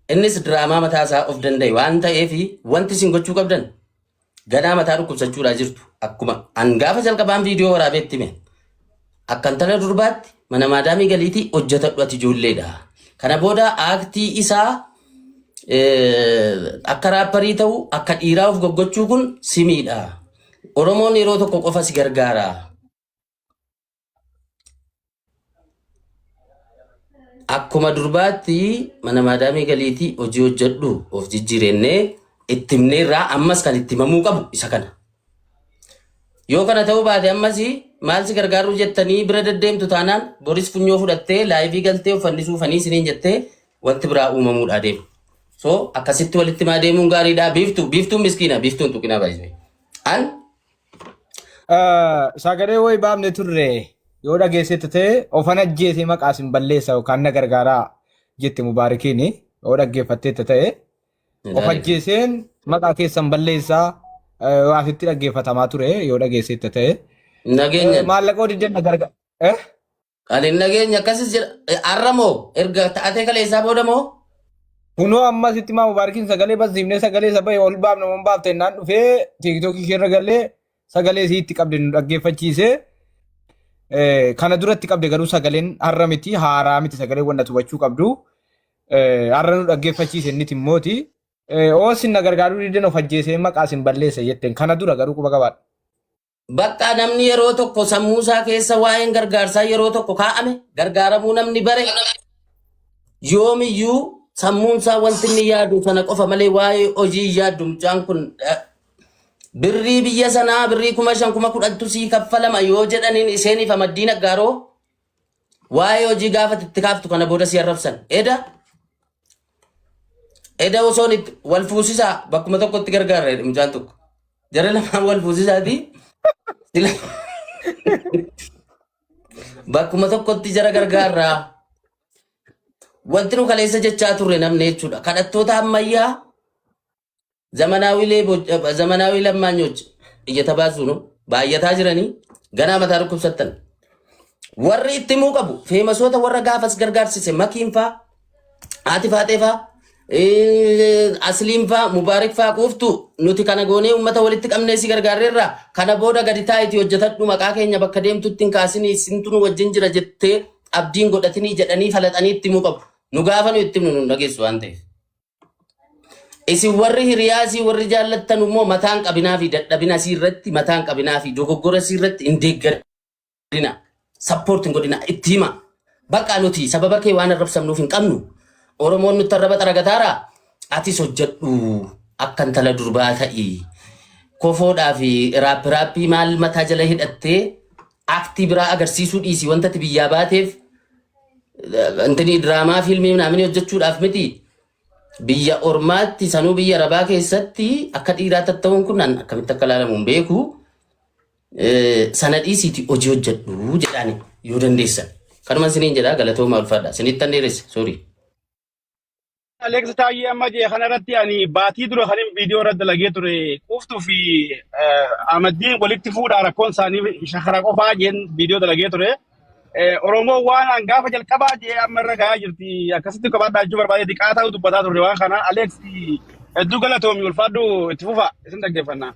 Innis diraamaa mataa isaa of danda'e waan ta'eef wanti isin gochuu qabdan ganaa mataa dhukkubsachuudhaa jirtu. Akkuma an gaafa jalqabaan viidiyoo waraabee itti hime. Akka intala durbaatti mana maadaamii galiitii hojjetadhu ati ijoolleedha. Kana booda aaktii isaa akka raapparii ta'u akka dhiiraa of goggochuu kun simiidha. Oromoon yeroo tokko qofa si gargaara. Akkuma durbaatti mana maadaamii galiitii hojii hojjedhu of jijjiirennee itti himneerraa ammas kan itti himamuu qabu isa kana. Yoo kana ta'uu baate ammas maal si gargaaruu jettanii bira deddeemtu taanaan boris funyoo fudhattee laayivii galtee of fannisuu fanii isiniin jettee wanti biraa uumamuudhaa deema. So akkasitti walitti himaa deemuun gaariidha. Biiftuu biiftuun miskiina biiftuun tuqinaa baay'ee. An Sagalee wayi baafne turre yoo dhageessette ta'e ofan ajjeesee maqaa isin balleessa yookaan na gargaaraa jette Mubaarikiin yoo dhaggeeffatteetta ta'e of ajjeeseen maqaa keessan balleessaa asitti dhaggeeffatamaa ture yoo dhageessette ta'e. Nageenya. Maallaqa diddan na gargaara. Ani nageenya akkasis jedha. Har'a moo erga ta'atee kaleessaa booda moo? Kunoo ammas itti maa Mubaarikiin sagalee basiifnee sagalee isa bahe ol baafna moo baafte naan dhufee tiiktookii keerra galee sagalee isii itti qabde nu dhaggeeffachiise. Kana duratti qabde garuu sagaleen har'a miti haaraa miti sagalee wanta hubachuu qabdu. Har'a nu dhaggeeffachiise inni timmooti. Oo sin na gargaaruu diddan of ajjeesee maqaa sin balleessa jetteen kana dura garuu quba qabaadha. Bakka namni yeroo tokko sammuu isaa keessa waa'een gargaarsaa yeroo tokko kaa'ame gargaaramuu namni bare yoomiyyuu sammuun isaa wanti inni yaadu sana qofa malee waa'ee hojii hin yaaddu mucaan kun birrii biyya sanaa birrii 5,000 10,000tu sii kaffalama yoo jedhaniin isheeniif amaddiin aggaaroo waa'ee hojii gaafa itti kaaftu kana booda si arrabsan eda eda osoon itti wal fuusisaa bakkuma tokkotti gargaarra jedhe mucaan tokko jara lamaan wal fuusisaati bakkuma tokkotti jara gargaarraa wanti nu kaleessa jechaa turre namni jechuudha kadhattoota ammayyaa Zamanaawii lammaanyoch iyyata baasuu no baay'ataa jiranii ganaa mataa dhukkubsattan. Warri itti himuu qabu feemasoota warra gaafas gargaarsise makiin faa haati faaxee faa asliin faa mubaarik faa quuftu nuti kana goonee uummata walitti qabnee si gargaarreerra kana booda gadi taa'iti hojjetadhu maqaa keenya bakka deemtutti hin kaasinii sintu nu wajjin jira jettee abdiin godhatinii jedhanii falaxanii itti himuu qabu. Nu gaafa nu itti himnu nu dhageessu waan ta'eef. Isin warri hiriyaa isii warri jaallattan immoo mataan qabinaa fi dadhabina isii irratti mataan qabinaa fi dogoggora isii irratti hin deeggarina. Sappoort hin godhina itti hima. Bakka nuti sababa kee waan arrabsamnuuf hin qabnu. Oromoon nutti arraba xaragataara. Atis hojjedhu akka intala durbaa ta'i. Kofoodhaa fi raappi raappii maal mataa jala hidhattee aktii biraa agarsiisuu dhiisi wanta ati biyyaa baateef intini diraamaa fiilmii naamni hojjechuudhaaf miti. Biyya ormaatti sanuu biyya arabaa keessatti akka dhiiraa tatta'uun kun an akkamitti akka ilaalamu hin beeku. Sana dhiisiiti hojii hojjedhu jedhaani yoo dandeessan. Kanuma isiniin jedhaa galatoomaa ulfaadha. Isinittan dheeresse sorry. Alex Taayyee amma jee kanarratti ani baatii dura kanin viidiyoo irratti dalagee ture quuftuu fi Ahmaddiin walitti fuudhaa rakkoon isaanii shakara qofaa jeen viidiyoo dalagee ture. Oromoo waan an gaafa jalqabaa jee amma irra gahaa jirti akkasitti qabaadhaa jechuu barbaade diqaa ta'uu dubbataa turre waan kana Alex hedduu galatoomi ulfaadhu itti fufa isin dhaggeeffanna.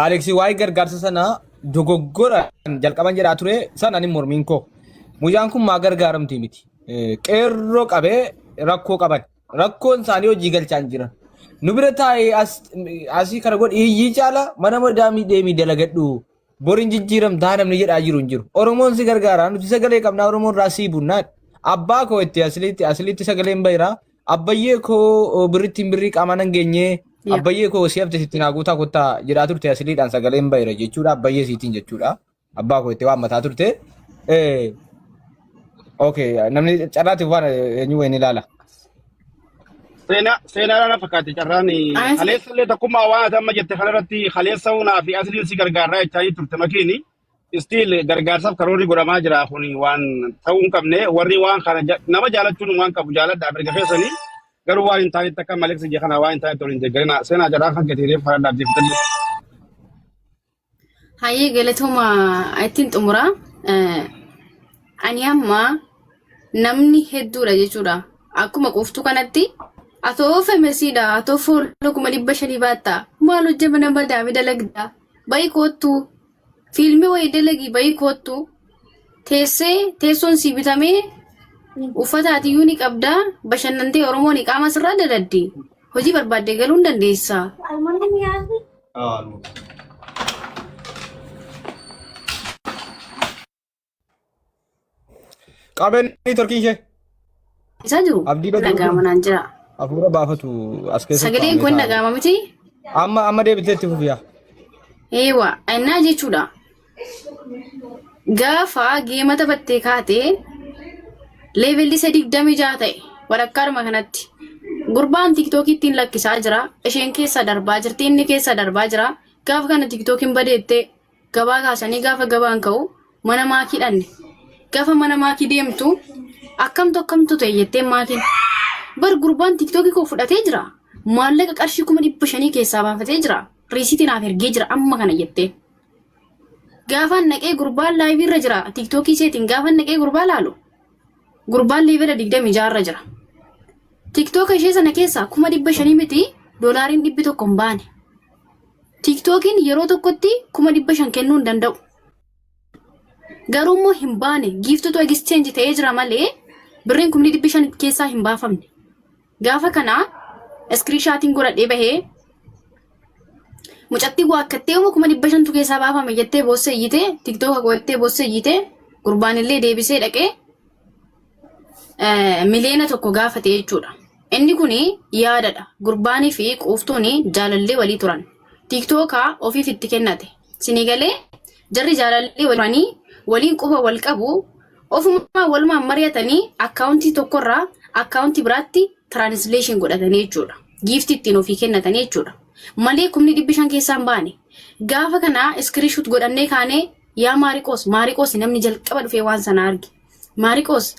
Alex waa'ee gargaarsa sana dogoggora jalqaban jedhaa ture sana ani mormiin koo. Mucaan kun maa gargaaramti miti. Qeerroo qabee rakkoo qaban. Rakkoon isaanii hojii galchaa hin jiran. Nu bira taa'ee asii kana godhi iyyii caala mana madaamii deemii dalagadhu. Bor hin jijjiiramtaa namni jedhaa jiru hin jiru. Oromoon si gargaara nuti sagalee qabnaa Oromoon irraa sii bunnaa. Abbaa koo itti asliitti asliitti sagaleen bayiraa. Abbayyee koo birrittiin birrii qaamaan hin geenye. Abbayyee koo si hafte sitti naa guutaa kottaa jedhaa turte asliidhaan sagaleen bayira jechuudha. Abbayyee siitiin jechuudha. Abbaa koo itti waammataa turte. Okay namni carraatiif waan eenyu wayin ilaala. Seenaa seenaa na fakkaate carraan kaleessa illee tokkummaa waan ati amma jette kanarratti kaleessa hunaa fi asliin si gargaarraa jechaa turte makiini. Still gargaarsaaf karoorri godhamaa jira kun waan ta'uu hin qabne warri waan kana nama jaalachuun waan qabu jaaladhaa mirga keessanii garuu waan hin taanetti akka Alex ija kana waan hin taanetti waliin deeggarina seenaa carraan kan keetiif karaa dhaabdee fudhadhu. Hayyee galatooma ittiin xumuraa. Ani amma namni hedduudha jechuudha. Akkuma quuftuu kanatti atoo femesiidha atoo fooloo 500,000 baatta maal hojja mana madaami dalagda bayi koottu fiilmii wayii dalagi bayi koottu teessee teessoon sii bitamee uffata atiyyuu ni qabda bashannantee Oromoon iqaama sirraa daladdi hojii barbaaddee galuu hin dandeessa. Qabeen torkiin ishee. Isaa jiru Abdii Badruu kun dhaga'ama naan jira. hafuura baafatu as keessa Sagaleen kaa'amee kun taa'aa dhaga'ama miti? jira. Amma amma deebitee itti fufiyaa. Eewa, innaa jechuudha. Gaafa geema taphattee kaatee leevelli isa 26 ta'e walakkaadhuma kanatti. Gurbaan tiiktookii ittiin lakkisaa jira. Isheen keessa darbaa jirti, inni keessa darbaa jira. Gaafa kana tiiktookiin badeettee Gabaa kaasanii gaafa gabaan ka'u mana maakii dhanne. Gaafa mana maakii deemtu akkamtu akkamtu ta'e jettee maakiin. Bar gurbaan tiiktookii koo fudhatee jira. Maallaqa qarshii 500,000 keessaa baafatee jira. Riisiitii naaf ergee jira amma kana jettee. Gaafaan naqee gurbaan laayivii irra jira tiiktookii isheetiin gaafaan naqee gurbaa laalu. Gurbaan leevela 26 irra jira. Tiiktooka ishee sana keessaa 500,000 miti doolaariin 100 hin baane. Tiiktookiin yeroo tokkotti 500,000 kennuu hin danda'u. Garuu immoo hin baane giiftutu exchange ta'ee jira malee birriin 500,000 keessaa hin baafamne. Gaafa kana iskiriishaatiin godhadhee bahee mucattii waakkattee immoo 500,000tu keessaa baafame jettee boossee iyyitee tiiktooka godhattee boossee iyyitee gurbaan illee deebisee dhaqee 1,000,000 gaafate jechuudha. Inni kun yaadadha. Gurbaanii fi quuftuun jaalallee walii turan. Tiiktookaa ofiif itti kennate. Sinii galee jarri jaalallee walii turanii waliin quba wal qabu ofumaa walumaan mari'atanii akkaawuntii tokkorraa akkaawuntii biraatti tiraanisleeshin godhatanii jechuudha. Giiftii ittiin ofii kennatanii jechuudha. Malee 500,000 keessaa hin baane. Gaafa kana iskiriishuut godhannee kaanee yaa Maariqoos Maariqoos namni jalqaba dhufee waan sana arge. Maariqoos,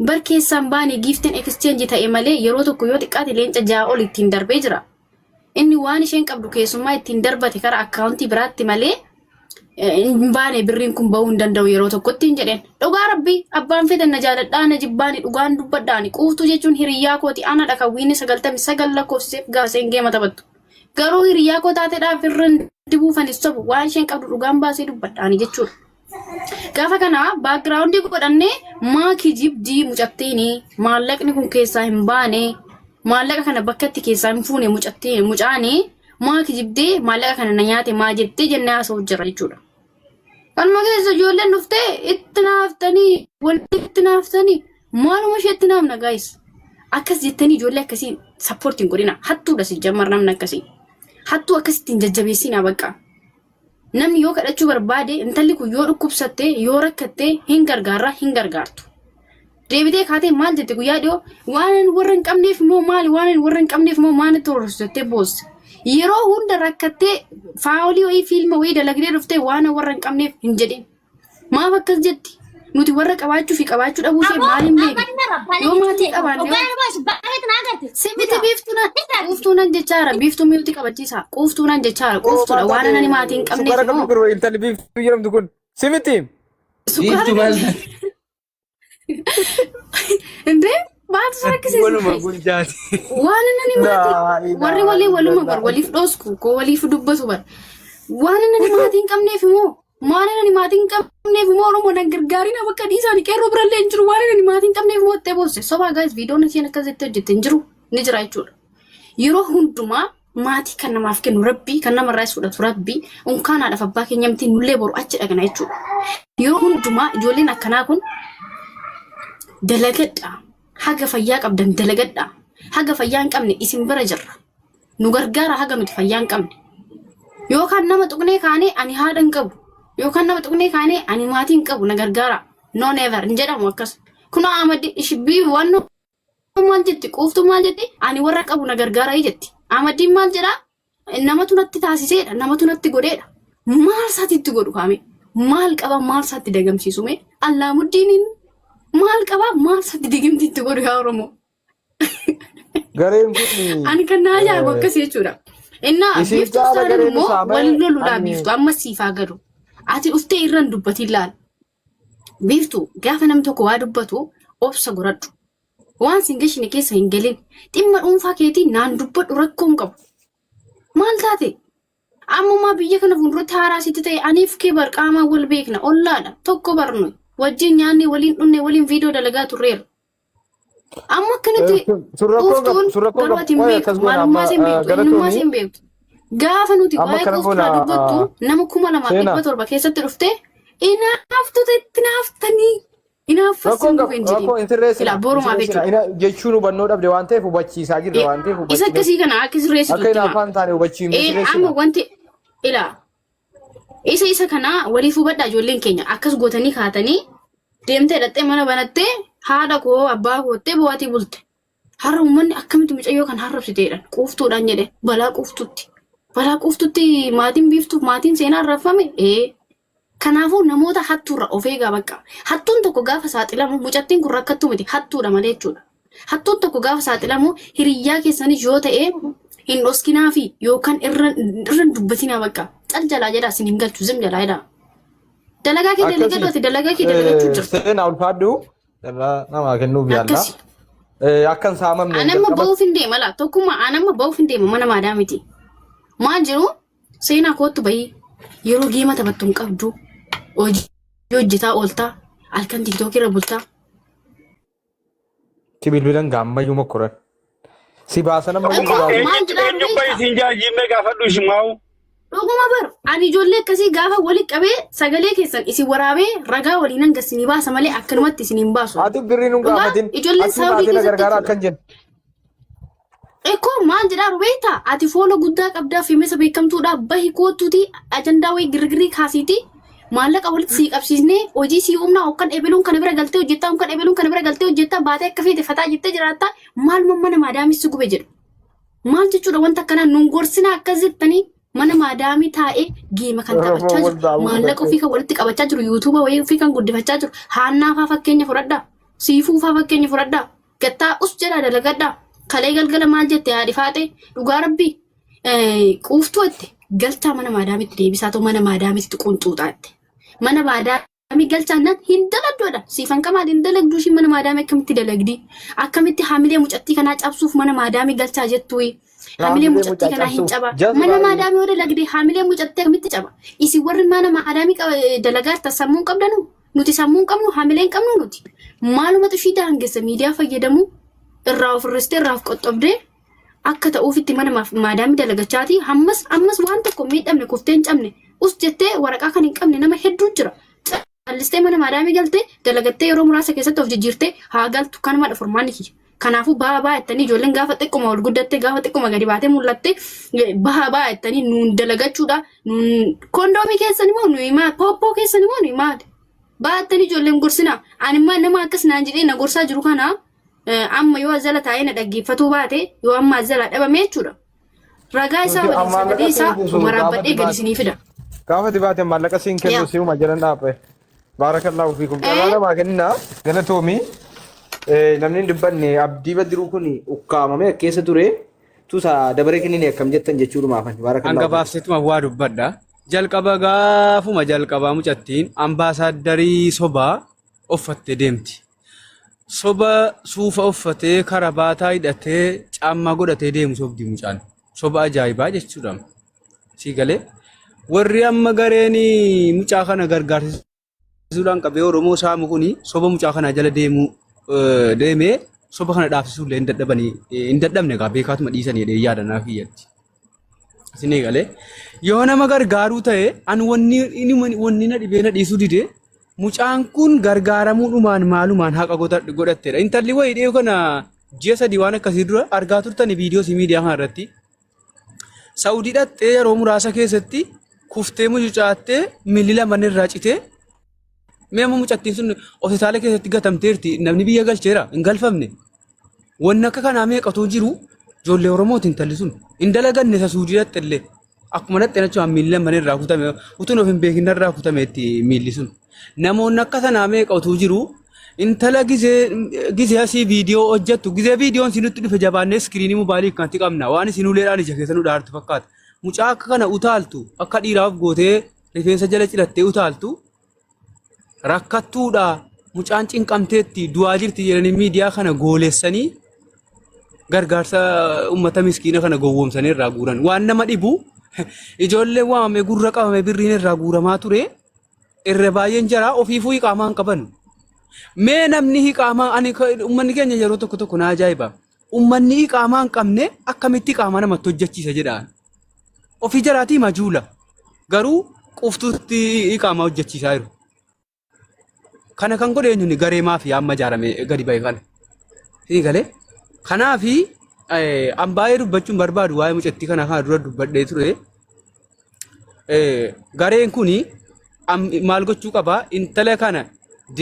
bar keessaa hin baane giiftiin exchange ta'e malee yeroo tokko yoo xiqqaate leenca 6 ol ittiin darbee jira. Inni waan isheen qabdu keessummaa ittiin darbate kara akkaawuntii biraatti malee hin baane birriin kun ba'uu hin danda'u yeroo tokkotti hin jedheen. Dhugaa rabbii abbaan fedhan na jaaladhaa na jibbaani dhugaan dubbadhaani quuftuu jechuun hiriyyaa kooti anadha kan wiinni 99 lakkoofsiseef gaaseen geema taphattu. Garuu hiriyyaa koo taateedhaaf irra hin dibuufanis sobu waan isheen qabdu dhugaan baasee dubbadhaani jechuudha. Gaafa kana baakgiraawundii godhannee maa kijibdii mucattiini maallaqni kun keessaa hin baane maallaqa kana bakkatti keessaa hin fuune mucattiin mucaani maa kijibdee maallaqa kana na nyaate maa jettee jennee haasa'u jira jechuudha. Kanuma keessa ijoolleen dhuftee itti naaftanii walitti naaftanii maaluma ishee itti naafna gaayis. Akkas jettanii ijoollee akkasii sappoortii hin godhina. Hattuudha si jammar namni akkasii. Hattuu akkasitti hin jajjabeessinaa bakka. Namni yoo kadhachuu barbaade intalli kun yoo dhukkubsatte yoo rakkatte hin gargaarra hin gargaartu. Deebitee kaatee maal jette guyyaa dhiyoo waan ani warra hin qabneef immoo maali waan ani warra hin qabneef immoo maal natti hororsu jettee boosse. Yeroo hunda rakkattee faawolii wayii fiilma wayii dalagdee dhuftee waan warra hin qabneef hin jedhin. Maaf akkas jetti? Nuti warra qabaachuu fi qabaachuu dhabuu ishee maaliin beekna? Yoo maatii qabaanne hoo? Simiti biiftuu nan quuftuu nan jechaara biiftuu miuti qabachiisa quuftuu nan jechaara quuftuudha waan ani maatii hin qabneef Sukkaara qabdu immoo kun intalli biiftuu jedhamtu kun simiti. sukkaara Biiftuu maal qabdi. Indee maaltu si rakkisiise? Waluma bulchaati. Waan inni maatii Laa warri ilaaha walii waluma bar illallah. waliif dhoosku koo waliif dubbatu bar. Waan inni maatii hin qabneef immoo waan inni maatii hin qabneef immoo Oromoo nan gargaarina bakka dhiisaan qeerroo birallee hin jiru waan inni maatii hin qabneef immoo itti boosse sobaa gaayis viidiyoon isheen akkas jettee hojjette hin jiru ni jira jechuudha. Yeroo hundumaa maatii kan namaaf kennu rabbii kan namarraas fudhatu rabbii unkaan haadhaaf abbaa keenya miti nullee boru achi dhaqna jechuudha. Yeroo hundumaa ijoolleen akkanaa kun dalagadha. Haga fayyaa qabdan dalagadha. Haga fayyaa hin qabne isin bira jirra. Nu gargaara haga nuti fayyaa hin qabne. Yookaan nama tuqnee kaanee ani haadha hin qabu. Yookaan nama tuqnee kaanee ani maatii hin qabu na gargaara. No never hin jedhamu akkas. Kunoo Ahmad ishbii waan maal jetti quuftuu maal jetti ani warra qabu na gargaaraa jetti. Ahmadiin maal jedhaa namatu natti taasiseedha namatu natti godheedha. Maal isaatti itti godhu kaame maal qaba maal isaatti dagamsiisu mee Allaamuddiiniin maal qaba maal isaatti digamti itti godhu yaa Oromoo. Gareen kun Ani kan na ajaa'ibu akkasii jechuudha. Innaa Isiin biiftuu caala taanaan gareen immoo isaa wal malee loluudhaa ani biiftuu amma siif haa galu. Ati dhuftee irra hin dubbatiin laal. Biiftuu gaafa namni tokko waa dubbatu obsa godhadhu. Waan sin gashine keessa hin galin. Dhimma dhuunfaa keetii naan dubbadhu rakkoo hin qabu. Maal taate? Ammumaa biyya kana fuulduratti haaraa sitti ta'e aniif kee bar qaamaan wal beekna ollaadha tokko barnu wajjin nyaanne waliin dhunne waliin viidiyoo dalagaa turreera. Amma akkanatti Sun rakkoo qabu quuftuun sun rakkoo garuu qabu ati hin qoy beektu akkas goona amma maalummaa ishee hin beektu eenyummaa galatoomii ishee hin beektu. Gaafa nuti amma waa'ee akkana quuftuudhaa goona dubbattu nama kuma lamaaf seenaa dhibba torba keessatti dhuftee inaaftota itti naaftanii inaaffas Rakkoon hin qabu dhufe hin jedhin. rakkoo hin sirreessina Ilaa hin borumaaf sirreessina jechuudha. ina jechuun hubannoo dhabde waan ta'eef hubachiisaa jirra waan ta'eef Isa hubachiifne akkasii kana akka sirreessitu akka itti himaa. hinaaffaan taane hubachiifne Amma sirreessina. wanti ilaa isa isa kana waliif hubadhaa ijoolleen keenya akkas gootanii kaatanii deemtee dhaqxee mana banattee haadha koo abbaa koottee bu'aatii bulte. Har'a uummanni akkamitti mucayyoo kan harrabsiteedha quuftuudhaan jedhe balaa quuftutti. Balaa quuftutti maatiin biiftuuf maatiin seenaa arrabfame ee. Kanaafuu namoota hattuurra of eegaa bakka. Hattuun tokko gaafa saaxilamu mucattiin kun rakkattuu miti hattuudha malee jechuudha. Hattuun tokko gaafa saaxilamu hiriyyaa keessanis yoo ta'e hin dhoskinaa fi yookaan irra irra hin dubbatinaa bakka. Cal jalaa jedhaa isin hin galchu zim jalaa jedhaa. Dalagaa kee Akkasi dalagadhu ati dalagaa kee dalagachuu jirta. seenaa ulfaadhu irraa namaa kennuuf yaalla. Akkasi. Akka hin saamamne Anamma jalqaba ba'uuf hin deema laa tokkummaa anamma ba'uuf hin deema mana maadaa miti. Maal jiru seenaa kootu bahii yeroo geema taphattu hin qabdu hojii hojjetaa ooltaa halkan tiktookii irra bultaa. Si bilbilan gaammayyuu mokkoran. Si baasan ammayyuu si Akkoo baasu. maal Eenyutu jedhaa eenyu bahi beektaa? siin jaa jimmee gaafadhu ishimaa'u. Dhuguma bar ani ijoollee akkasii gaafa walitti qabee sagalee keessan isin waraabee ragaa waliin hanga isinii baasa malee akkanumatti isin hin baasu. Ati birrii nun Dhugaa gaafatin. ijoolleen Ati saawudii maatii na keessatti gargaara jechuudha. akkan jennu. Ekoo maal jedhaa rubeeta ati foola guddaa qabdaa fiimesa beekamtuudha bahi kootuuti ajandaa wayii girgirii kaasiiti maallaqa walitti sii qabsiisnee hojii sii uumnaa hokkan ebeluun kana bira galtee hojjettaa hokkan ebeluun kana bira galtee hojjettaa baatee akka feete fataa jettee jiraattaa maaluma mana maadaamis si gube jedhu. Maal jechuudha wanta akkanaa nun gorsinaa akkas jettanii mana maadaamii taa'ee geema kan Oromoo taphachaa wal jiru daawuu maallaqa fudhattee. ofii kan walitti qabachaa jiru yuutuuba wayii ofii kan guddifachaa jiru haannaa faa fakkeenya fudhadhaa siifuu faa fakkeenya fudhadhaa gattaa us jedhaa dalagadhaa kalee galgala maal jette haadhi faaxee dhugaa rabbii quuftuu jette galchaa mana maadaamitti deebisaa ta'u mana maadaamitti qunxuuxaa jette mana maadaamii Ami galchaannaan hin dalagduudha. Siifan qamaal hin dalagduu ishiin mana maadaamii akkamitti dalagdi? Akkamitti hamilee mucattii kanaa cabsuuf mana maadaamii galchaa jettuyi? Hamilee Hamilee mucattii mucaa kanaa hin cabsuuf. caba. Jazba Mana baay'ee. maadaamii yoo dalagde hamilee mucattii akkamitti caba? Isin warri mana maadaamii dalagaa jirtan sammuu hin qabdanu? Nuti sammuu hin qabnu hamilee hin qabnu nuti. Maalumatu ishii daangessa miidiyaa fayyadamu irraa of irristee irraa of qoxxobdee akka ta'uufitti mana maadaamii dalagachaati hammas ammas waan tokko hin miidhamne kuftee hin cabne us jettee waraqaa kan hin qabne nama hedduu jira. Callistee mana maadaamii galtee dalagattee yeroo muraasa keessatti of jijjiirtee haa galtu kanumadha furmaanni kiyya. Kanaafuu baha baha jettanii ijoolleen gaafa xiqquma ol guddattee gaafa xiqquma gadi baatee mul'atte baha baha jettanii nuun dalagachuudha nuun kondoomii keessan immoo nuyi maal pooppoo keessan immoo nuyi maal baha jettanii ijoolleen gorsinaa ani immoo nama akkas naan jedhee na gorsaa jiru kana Amma yoo azala taa'ee na dhaggeeffatuu baate yoo amma azala dhabame jechuudha. Ragaa isaa Nuti waliin maallaqa sagalee siin isaa buusu gaafa waraabbadhee gadi dibaate. isinii fida. Gaafa dibaate maallaqa siin kennu Yaa. si'uma jedhan dhaabbe. Baarakallaahu fiikum. Carraa Eh? namaa kenna galatoomi. Namni hin dubbanne abdii badiruu kun ukkaamamee akka keessa ture. Tusa dabaree kennine akkam jettan jechuudhumaafan. An Baarakallaahu fiikum. gabaabseetuma waa dubbadha. Jalqaba gaafuma jalqabaa mucattiin ambaasaaddarii sobaa uffattee deemti. Soba suufa uffatee karabaataa hidhatee caammaa godhatee deemu sobdi mucaan. Soba ajaa'ibaa jechuudha. Sii galee warri amma gareen mucaa kana gargaarsisuudhaan qabee Oromoo saamu kuni soba mucaa kanaa jala deemuu deemee soba kana dhaabsisuu illee hin dadhabanii hin dadhabne egaa beekaatuma dhiisanii jedhee yaada naa kiyyatti. Isin eegalee yoo nama gargaaruu ta'e an wanni inni wanni na dhibee na dhiisuu dide mucaan kun gargaaramuudhumaan maalumaan haqa godhatteedha. Intalli wayii dhiyoo kana ji'a 3 waan akkasii dura argaa turtani viidiyoo si miidiyaa kana irratti. Saa'udii dhattee yeroo muraasa keessatti kuftee mucucaattee miilli lamaan irraa citee mee amma mucattiin sun hospitaala keessatti gatamteerti namni biyya galcheera hin galfamne. Wanni akka kanaa meeqatu jiru ijoollee Oromooti intalli sun. Hin dalaganne isa suudii dhatte illee. Akkuma dhatte achumaan miilli lamman irraa kutame utuun of hin beekin irraa kutame itti miilli sun. Namoonni akka sanaa meeqa utuu jiru intala gizee gizee asii viidiyoo hojjettu gizee viidiyoon sinutti dhufe jabaannee iskiriinii mobaayilii kanatti qabna waan isin uleedhaan ija keessa nu dhaartu fakkaata. Mucaa akka kana utaaltu akka dhiiraaf gootee rifeensa jala cirattee utaaltu rakkattuudha. Mucaan cinqamteetti du'aa jirti jedhanii miidiyaa kana goolessanii gargaarsa uummata miskiina kana gowwoomsanii irraa guuran. Waan nama dhibu ijoollee waamame gurra qabame birriin irraa guuramaa ture irra baay'een jaraa ofiifuu iqaamaa hin qaban. Mee namni iqaamaa ani uummanni keenya yeroo tokko tokko na ajaa'iba. Uummanni iqaamaa hin qabne akkamitti iqaamaa namatti hojjechiisa jedhaan. Ofii jaraatii majuula. Garuu quftuutti iqaamaa hojjechiisaa jiru. Kana kan godhe eenyuuni garee maafiyaa amma ijaarame gadi ba'e kana. Sii galee? Kanaafi an baay'ee dubbachuun barbaadu waa'ee mucattii kana kana dura dubbadhee ture. Gareen kuni maal gochuu qaba? Intala kana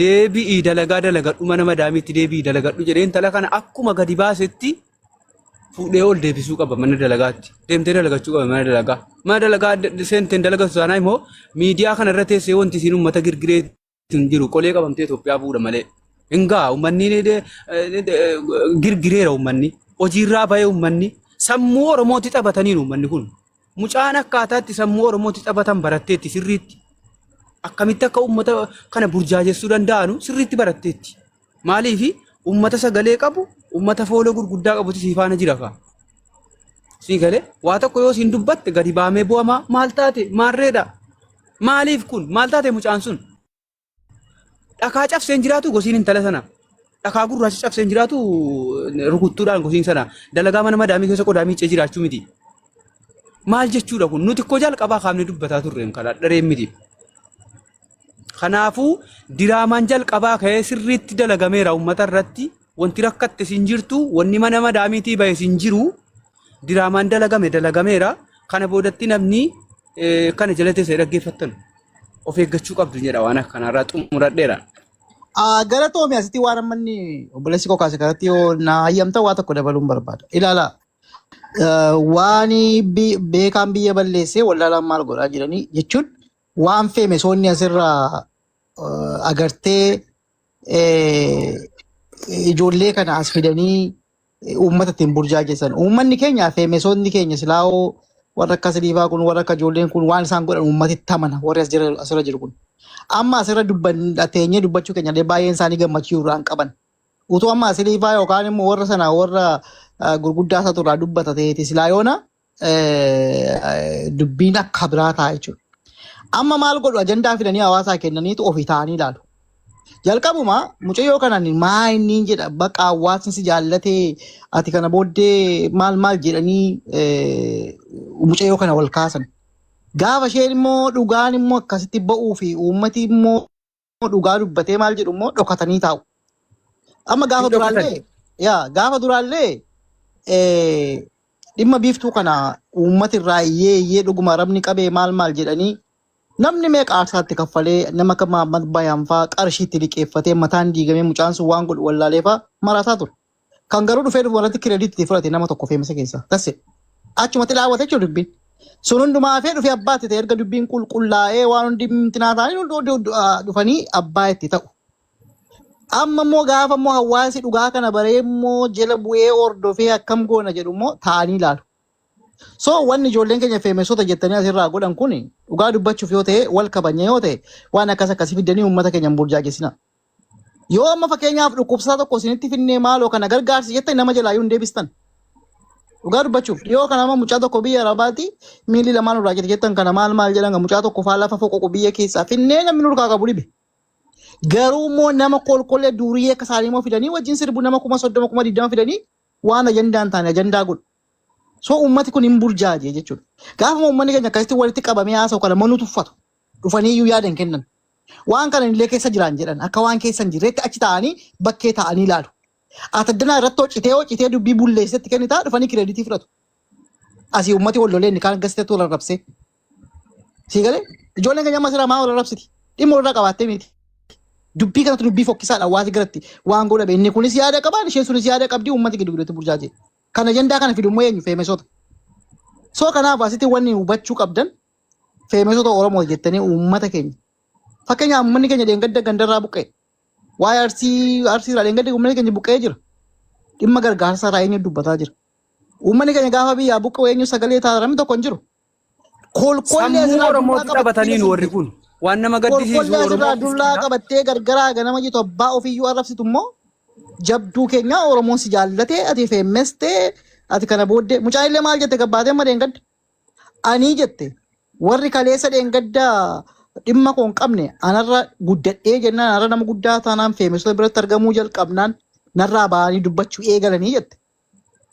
deebi'ii dalagaa dalagadhu mana madaamiitti deebi'ii dalagadhu jedhee intala kana akkuma gadi baasetti fuudhee ol deebisuu qaba mana dalagaatti. Deemtee dalagachuu qaba mana dalagaa. Mana dalagaa seenteen dalagatu taanaa immoo miidiyaa kana irra teessee wanti isiin uummata girgiree hin jiru qolee qabamtee Itoophiyaa bu'uudha malee. Hin ga'a uummanni girgireera uummanni. Hojiirraa bahee uummanni sammuu Oromootti taphataniiru uummanni kun. Mucaan akkaataatti sammuu Oromootti taphatan baratteetti sirriitti. Akkamitti akka uummata kana burjaajessuu danda'anu sirriitti baratteetti. Maaliif uummata sagalee qabu, uummata fooloo gurguddaa qabutu sii faana jira kaa. Sii galee waa tokko yoo siin dubbatte gadi baamee bu'amaa maal taate maarreedha. Maaliif kun maal taate mucaan sun? Dhakaa cabseen jiraatu gosiin intala sana. Dhakaa gurraacha cabseen jiraatu rukuttuudhaan gosiin sana. Dalagaa mana madaamii keessa qodaa miiccee jiraachuu miti. Maal jechuudha kun nuti koo jalqabaa kaafnee dubbataa turre kan dhareen miti. Kanaafuu diraamaan jalqabaa ka'ee sirriitti dalagameera uummata irratti. Wanti rakkatte sin jirtu, wanni mana madaamiitii bahe sin jiru. Diraamaan dalagame dalagameera. Kana boodatti namni kana jala teessee dhaggeeffattan of eeggachuu qabdu jedha waan akkanarraa xumuradheera. Galatoomi asitti waan amma inni obboleessi koo kaase kanatti yoo na hayyamta waa tokko dabaluun barbaada. Ilaala waan beekaan biyya balleessee wallaalaan maal godhaa jiranii jechuun waan feemesoonni asirraa agartee ijoollee kana as fidanii uummata ittiin burjaajessan. Uummanni keenya feemesoonni keenya silaa'oo warra akka Siliifaa kun warra akka ijoolleen kun waan isaan godhan uummatitti amana warri as jira asirra jiru kun. Amma asirra teenyee dubbachuu keenya illee baay'een isaanii gammachuu irraa hin qaban. Utuu amma Siliifaa yookaan immoo warra sana warra gurguddaa isaatu irraa dubbata ta'eeti silaa yoona dubbiin akka biraa ta'a jechuudha. Amma maal godhu ajandaa fidanii hawaasaa kennaniitu ofii taa'anii ilaalu. Jalqabuma mucayyoo kanaan maa inni jedha bakka hawaasni si jaallatee ati kana booddee maal maal jedhanii mucayyoo kana wal kaasan. Gaafa isheen immoo dhugaan immoo akkasitti ba'uu fi uummati immoo dhugaa dubbatee maal jedhu immoo dhokatanii taa'u. Amma gaafa Hin dhokatan. duraallee yaa gaafa duraallee dhimma biiftuu kana uummati irraa iyyee iyyee dhuguma rabni qabee maal maal jedhanii namni meeqa aarsaatti kaffalee nama akka Mahammad Bayaan faa qarshiitti liqeeffatee mataan diigamee mucaan sun waan godhu wallaalee faa maraataa ture. Kan garuu dhufee dhufu irratti kireediitti fudhate nama tokko feemisa keessaa. That's it. Achumatti dhaawwate jechuudha dubbiin. Sun hundumaa hafee dhufee abbaa itti ta'e erga dubbiin qulqullaa'ee waan hundi imtinaa ta'anii hundi dhufanii abbaa itti ta'u. Amma immoo gaafa immoo hawaasi dhugaa kana baree immoo jala bu'ee hordofee akkam goona jedhu immoo taa'anii ilaalu. So wanni ijoolleen keenya feemesota jettanii asirraa godhan kun dhugaa dubbachuuf yoo ta'e wal kabajna yoo ta'e waan akkas akkasii fidanii uummata keenya hin burjaajessina. Yoo amma fakkeenyaaf dhukkubsataa tokko isinitti finnee maaloo kana gargaarsi jettan nama jalaa hin deebistan. Dhugaa dubbachuuf dhiyoo kana amma mucaa tokko biyya Arabaatti miilli lamaan irraa jette jettan kana maal maal jedhan mucaa tokko faa lafa foqoqu biyya keessaa finnee namni nurkaa qabu dhibe. Garuu immoo nama kolkollee duuriyyee akka isaanii immoo fidanii wajjin sirbu nama 30,000 20,000 fidanii waan ajandaa hin taane ajandaa godhu. So uummati kun hin burjaaje jechuudha. Gaafuma uummanni keenya akkasitti walitti qabamee haasa'u kana manuu tuffatu. Dhufanii iyyuu yaada hin kennan. Waan kana illee keessa jiraan jedhan akka waan keessa hin jirreetti achi taa'anii bakkee taa'anii ilaalu. Ataddanaa irratti hocitee hocitee dubbii bulleessetti kennitaa dhufanii kireeditii fudhatu. Asii uummati wal lolee inni kaan gasteetti wal arrabsee. Sii galee ijoolleen keenya amma asirraa maa wal arrabsiti? Dhimma walirraa qabaattee miti. Dubbii kanatti dubbii fokkisaadha hawaasi biratti waan godhame inni kunis yaada qaba isheen sunis yaada qabdi uummati giddu gidduutti burjaajee. Kan ajandaa kana fidu immoo eenyu feemesoota. So kanaaf asitti wanni hubachuu qabdan feemesota Oromoo jettanii uummata keenya. Fakkeenyaaf uummanni keenya dheengadda gandarraa buqqa'e. Waa'ee Arsii Arsiirraa dheengadda uummanni keenya buqqa'ee jira. Dhimma gargaarsaa irraa eenyu dubbataa jira. Uummanni keenya gaafa biyyaa buqqa'u eenyu sagalee ta'a namni tokko hin jiru. Kolkollee Sammuu asirraa duwwaa Oromootti qabatanii taphataniin warri kun. Waan nama gaddisiisu Kolkollee asirraa Oromoo dullaa miskiina. qabattee gargaraa ganama jettu abbaa ofiiyyuu arrabsitu immoo jabduu keenya Oromoon si jaallatee ati feemmestee ati kana booddee mucaan illee maal jette gabbaatee amma dheengadda anii jette warri kaleessa dheengadda dhimma koo hin qabne anarra guddadhee jennaan anarra nama guddaa taanaan feemessota biratti argamuu jalqabnaan narraa ba'anii dubbachuu eegalanii jette.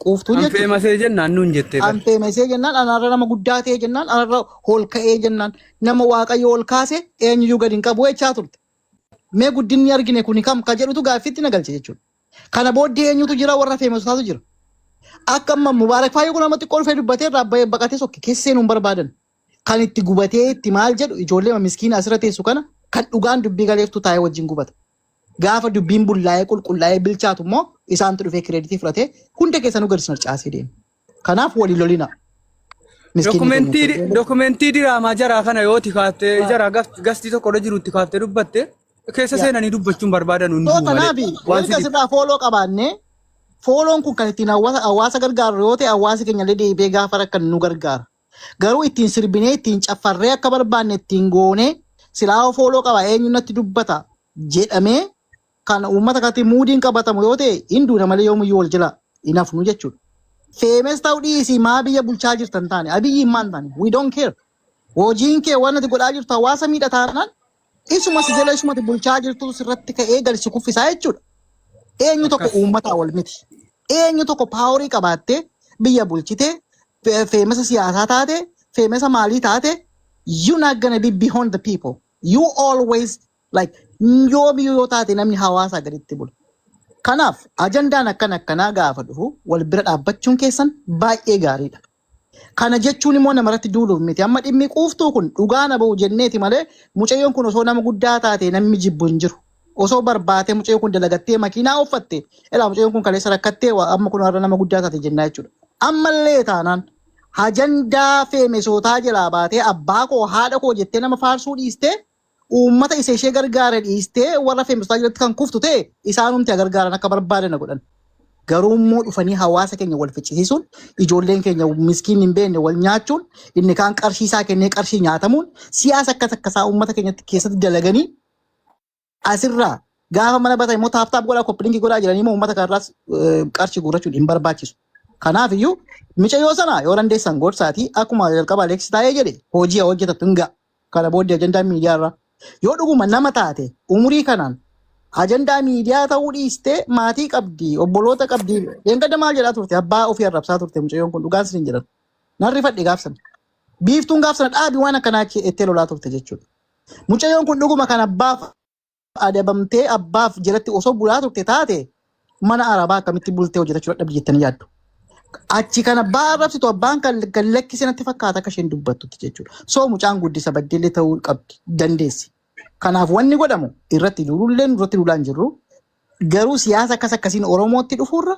Quuftuun An jechuudha. feemasee jennaan nuun jettee bar. An feemesee jennaan anarra nama guddaa ta'e jennaan anarra ol ka'ee jennaan nama waaqayyo ol kaase eenyuyyuu gadi hin qabu jechaa turte. Mee guddinni argine kuni kam ka jedhutu gaaffiitti na galche jechuudha. Kana booddee eenyutu jira warra feemesotaatu jira. Akka amma Mubaarak Faayyoo kun amma xiqqoo dhufee dubbatee irraa bahee baqatee sokke keessa seenuu hin barbaadan. Kan itti gubatee itti maal jedhu ijoollee miskiina asirra teessu kana kan dhugaan dubbii galeeftu taa'ee wajjin gubata. Gaafa dubbiin bullaa'ee qulqullaa'ee bilchaatu immoo isaantu dhufee kireeditii fudhatee hunda keessanuu gadi sin harcaasee deema. Kanaaf walii lolina. Miskiinni keenya Dokumentii dokumentii diraamaa jaraa kana yoo itti kaaftee jaraa gastii tokko irra jiru itti kaaftee dubbatte keessa seenanii dubbachuun barbaadan Soo hunduu malee. kanaaf Waan si erga sirraa fooloo qabaannee fooloon kun kan ittiin hawaasa gargaaru yoo ta'e hawaasi keenya illee deebi'ee gaafa rakkan nu gargaara. Garuu ittiin sirbinee ittiin caffarree akka barbaanne ittiin goonee silaa fooloo qaba eenyu natti dubbata jedhamee kan uummata kanatti muudiin qabatamu yoo ta'e hin duuna malee yoomiyyuu wal jala hin hafnu jechuudha. Feemes ta'uu dhiisii maa biyya bulchaa jirtan taane Abiyyiin maan taane we don't care. Hojiin kee waan ati godhaa jirtu hawaasa miidha taanaan isuma si jala isuma ati bulchaa jirtu sirratti ka'ee gadi si kuffisaa jechuudha. Eenyu tokko Akkas. uummataa wal miti. Eenyu tokko paaworii qabaattee biyya bulchitee feemesa siyaasaa taate feemesa maalii taate you not gonna be behind the people. You always like yoomiyyuu yoo taate namni hawaasaa gaditti bula. Kanaaf ajandaan akkan akkanaa gaafa dhufu wal bira dhaabbachuun keessan baay'ee gaariidha. Kana jechuun immoo namarratti duuluuf miti. Amma dhimmi quuftuu kun dhugaa na ba'u jenneeti malee mucayyoon kun osoo nama guddaa taate namni jibbu hin jiru. Osoo barbaatee mucayyoon kun dalagattee makiinaa uffatte elaa mucayyoon kun kaleessa rakkattee amma kun har'a nama guddaa taate jennaa jechuudha. Ammallee taanaan ajandaa feemesootaa jalaa baatee abbaa koo haadha koo jettee nama faarsuu dhiistee uummata isa ishee gargaara dhiistee warra feemesotaa jalatti kan kuftu ta'e isaanumti haa gargaaran akka barbaadan godhan. Garuu immoo dhufanii hawaasa keenya wal ficcisiisuun ijoolleen keenya miskiin hin beekne wal nyaachuun inni kaan qarshii isaa kennee qarshii nyaatamuun siyaasa akkas akkasaa uummata keenyatti keessatti dalaganii asirraa gaafa mana batan immoo taap taap godhaa koppilinkii godhaa jedhanii immoo uummata kanarraas qarshii guurrachuun hin barbaachisu. Kanaaf iyyuu micayyoo sana yoo dandeessan gorsaatii akkuma jalqaba Aleeksi taa'ee jedhe hojii haa hojjetattu hin ga'a. Kana booddee ajandaa miidiyaa irraa. Yoo dhuguma nama taate umurii kanaan ajandaa miidiyaa ta'uu dhiistee maatii qabdi, obboloota qabdi. Dheengadda maal jedhaa turte? Abbaa ofii arrabsaa turte mucayyoon kun dhugaan sin jedhan. Nan rifadhe gaaf sana. Biiftuun gaaf sana dhaabi waan akkanaa jettee lolaa turte jechuudha. Mucayyoon kun dhuguma kan abbaaf adabamtee abbaaf jalatti osoo bulaa turte taate mana arabaa akkamitti bultee hojjetachuu dadhabdi jettanii yaaddu. Achi kan abbaa arrabsitu abbaan kan kan lakkise natti fakkaata akka isheen dubbattutti jechuudha. So mucaan guddisa baddeellee ta'uu qabdi dandeessi. Kanaaf wanni godhamu irratti duulullee irratti duulaa hin jirru. Garuu siyaasa akkas akkasiin Oromootti dhufuurra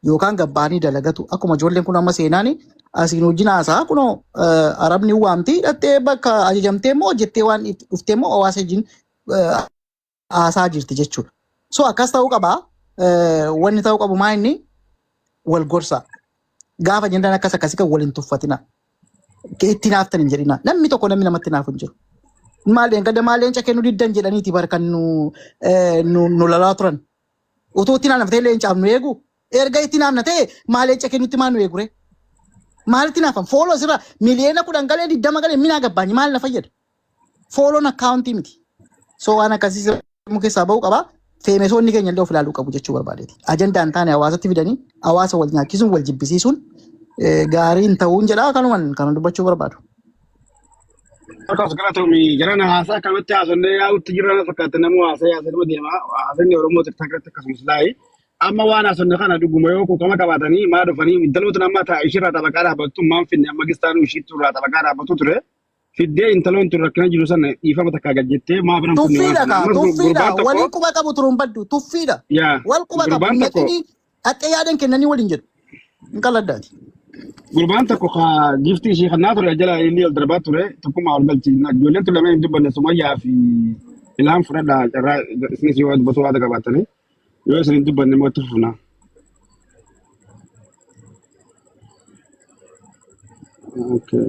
yookaan gabbaanii dalagatu akkuma ijoolleen kun amma seenaani asiin wajjin haasaa kunoo arabni waamti hidhattee bakka ajajamtee immoo hojjettee waan dhuftee immoo hawaasa wajjin haasaa jirti jechuudha. So akkas ta'uu qaba. Wanni ta'uu qabu maa inni wal gorsa. Gaafa ajandaan akkas akkasii kan wal hin tuffatina. Itti naaftan hin jedhina. Namni tokko namni namatti naafu hin jiru. Maal dheengadda maal leenca kennuu diddan jedhaniiti bar kan nu lalaa turan. Utuu itti naafna ta'e leencaaf nu eegu. Erga itti naafna ta'e maal leenca kennutti maal nu eegure? Maalitti naafan? Fooloo asirraa miliyoona 10 galee 20 galee minaa gabbaanyi maal na fayyada? Fooloon akkaawuntii miti. So waan akkasii sammuu keessaa ba'uu qaba. Feemesoonni keenya illee of ilaaluu qabu jechuu barbaadeeti. Ajandaa hin taane hawaasatti fidanii hawaasa wal nyaachisuun wal jibbisiisuun gaarii hin ta'uun jedha kanuman kana dubbachuu barbaadu. Akkas galatoomi jarana haasaa akkamatti haasofnee yaa'utti jirra na fakkaata namuu haasaa haasee nama deema haasonni Oromoo tiktaa irratti akkasumas laayi. Amma waan haasofne kana dhuguma yoo quuqama qabaatanii maa dhufanii intaloota amma ta'a ishirraa xabaqaa dhaabbattu maan finne amma gistaanuu ishiitti irraa xabaqaa dhaabbatu ture. Fiddee intaloon tun rakkina jiru sana dhiifama takkaa gad jettee maa biran kunne waan Tuffiidha sana. kaa Ammas tuffiidha gurbaan tokko waliin quba qabu turuun baddu tuffiidha. yaa Wal quba qabu gurbaan tokko naqinii dhaqxee yaadan kennanii waliin jedhu. Hin qalladdaati. Gurbaan tokko ka giftii ishee kannaa ture jala inni ol darbaa ture tokkummaa ol galchi. Ijoolleen tun lameen hin dubbanne Sumayyaa fi Ilhaan fudhadhaa carraa isinis yoo dubbatu waada qabaattanii yoo isin hin dubbanne immoo itti fufna. Okay.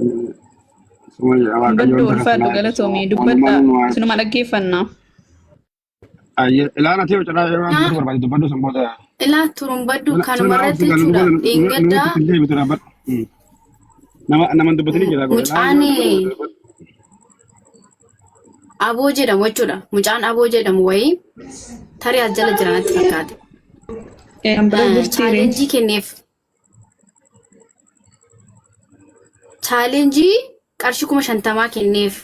Sumayyaa Waaqayyoon Dubbadhu bara ulfaadhu sanaa galatoomii eebbisu. dubbadha Walumaan nu haa isinuma eebbisu. dhaggeeffanna. Ayyee ilaana ta'e caalaa yeroo dubbachuu barbaade dubbadhu san booda. Ilaa turumbaddu kanuma Sirna irratti obsi galu jechuudha. nu Dheengaddaa itti deebitu dhaabbadhu. Nama nama dubbatanii jira godhe. mucaan aboo jedhamu jechuudha. Mucaan aboo jedhamu wayii tarii as jala jira natti fakkaate. Kan bira jirtiire. Chaalenjii kenneef. Chaalenjii qarshii 50,000 kenneef.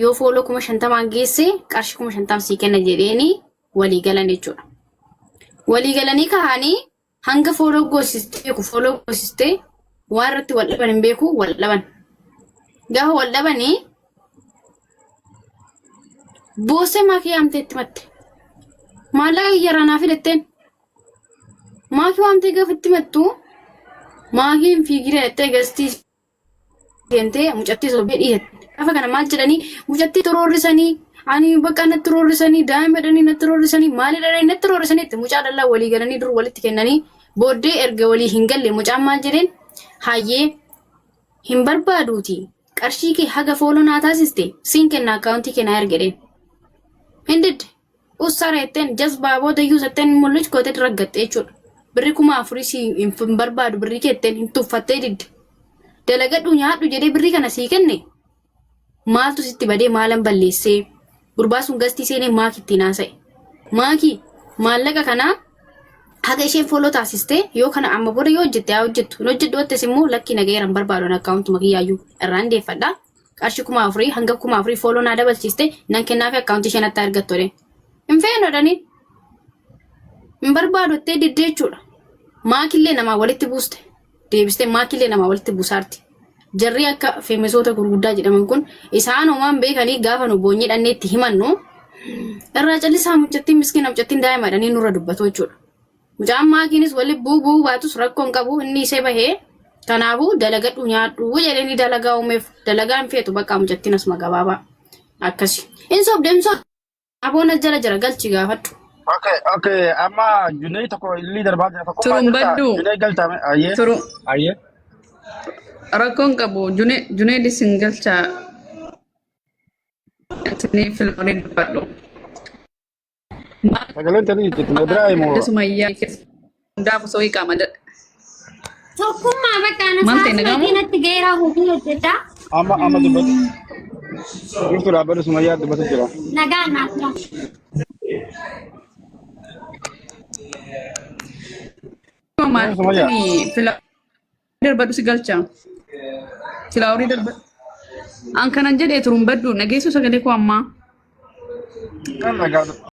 Yoo follow 50,000 geesse qarshii 50,000 sii kenna jedheeni walii galan jechuudha. Walii galanii kahanii hanga follow goosistee beeku follow goosistee waan irratti wal dhaban hin beeku wal dhaban. Gaafa wal dhabanii boossee maakii yaamtee itti matte. Maallaqa kiyya naa fidatteen. Maakii waamtee gaafa itti mattu maakiin fiigiree jettee gastii seentee mucattii sobdee dhiyatte. Gaafa kana maal jedhanii mucattii roorrisanii ani bakka natti roorrisanii daa'ima jedhanii natti roorrisanii maali jedhanii natti roorrisanii itti mucaa dhallaa walii galanii dur walitti kennanii booddee erga walii hin galle mucaan maal jedheen hayyee hin barbaaduuti qarshii kee haga follow naa taasiste siin kenna akkaawuntii kee naa ergedheen. Hin didde. Ussara jetteen jazbaa booda iyyuu jetteen mul'ich gootee raggatte jechuudha. Birri 4,000 si hin barbaadu birrii kee jetteen hin tuffattee didde. Dalagadhu nyaadhu jedhee birrii kana sii kenne maaltu sitti badee maalan balleessee gurbaa sun gastii seenee maaki ittiin haasa'e. Maaki maallaqa kanaa haga isheen follow taasistee yoo kana amma booda yoo hojjette haa hojjettu hin hojjedhu wattes immoo lakkii nagayeera hin barbaadu akkaawuntuma kiyyaayyuu irraan deeffadha. Qarshii 4,000 hanga 4,000 follow naa dabalchiiste nan kennaafi akkaawuntii isheen akka argattu jedheen. Hin feenu jedhanii hin barbaadu jettee diddee jechuudha. Maakillee namaa walitti buuste deebistee maakillee namaa walitti buusaarti. Jarri akka feemisoota gurguddaa jedhaman kun isaan homaan beekanii gaafa nu boonyee dhannee itti himannu irraa callisaa mucattiin miskiina mucattiin daa'ima jedhanii nurra dubbatu jechuudha. Mucaan maakiinis wali bu'uu bu'uu baatus rakkoo hin qabu inni isee bahee kanaafuu dalagadhu nyaadhu jedhanii dalagaa uumeef dalagaa hin feetu bakka mucattiin asuma gabaabaa akkasi. Hin sobde hin sobde aboon as jala jira galchi gaafadhu. Okay, amma Junee tokko illee darbaa jira. Tokkummaa jirta. Turumbadhu. Junee galchame. Ayyee. Turu Ayyee. rakkoon qabu Juneed isin galchaa isinii filmarii dubbadhu. Sagaleen tanii jetti. Na biraa himoo. Sumayyaa keessa hundaaf osoo hiiqama Tokkummaa bakka ana Maal ta'e sa'a nagaamu? makiinatti geeraa hojii hojjedha. Amma amma dubbatu. Biftu dhaabbatu Sumayyaa dubbatu jira. Nagaa naaf tura. Maal Sumayyaa. fila darbadhu si galcha. Filaaworii darbadhu. An kanan jedhee turuun baddu nageessu sagalee koo ammaa. Kan nagaa.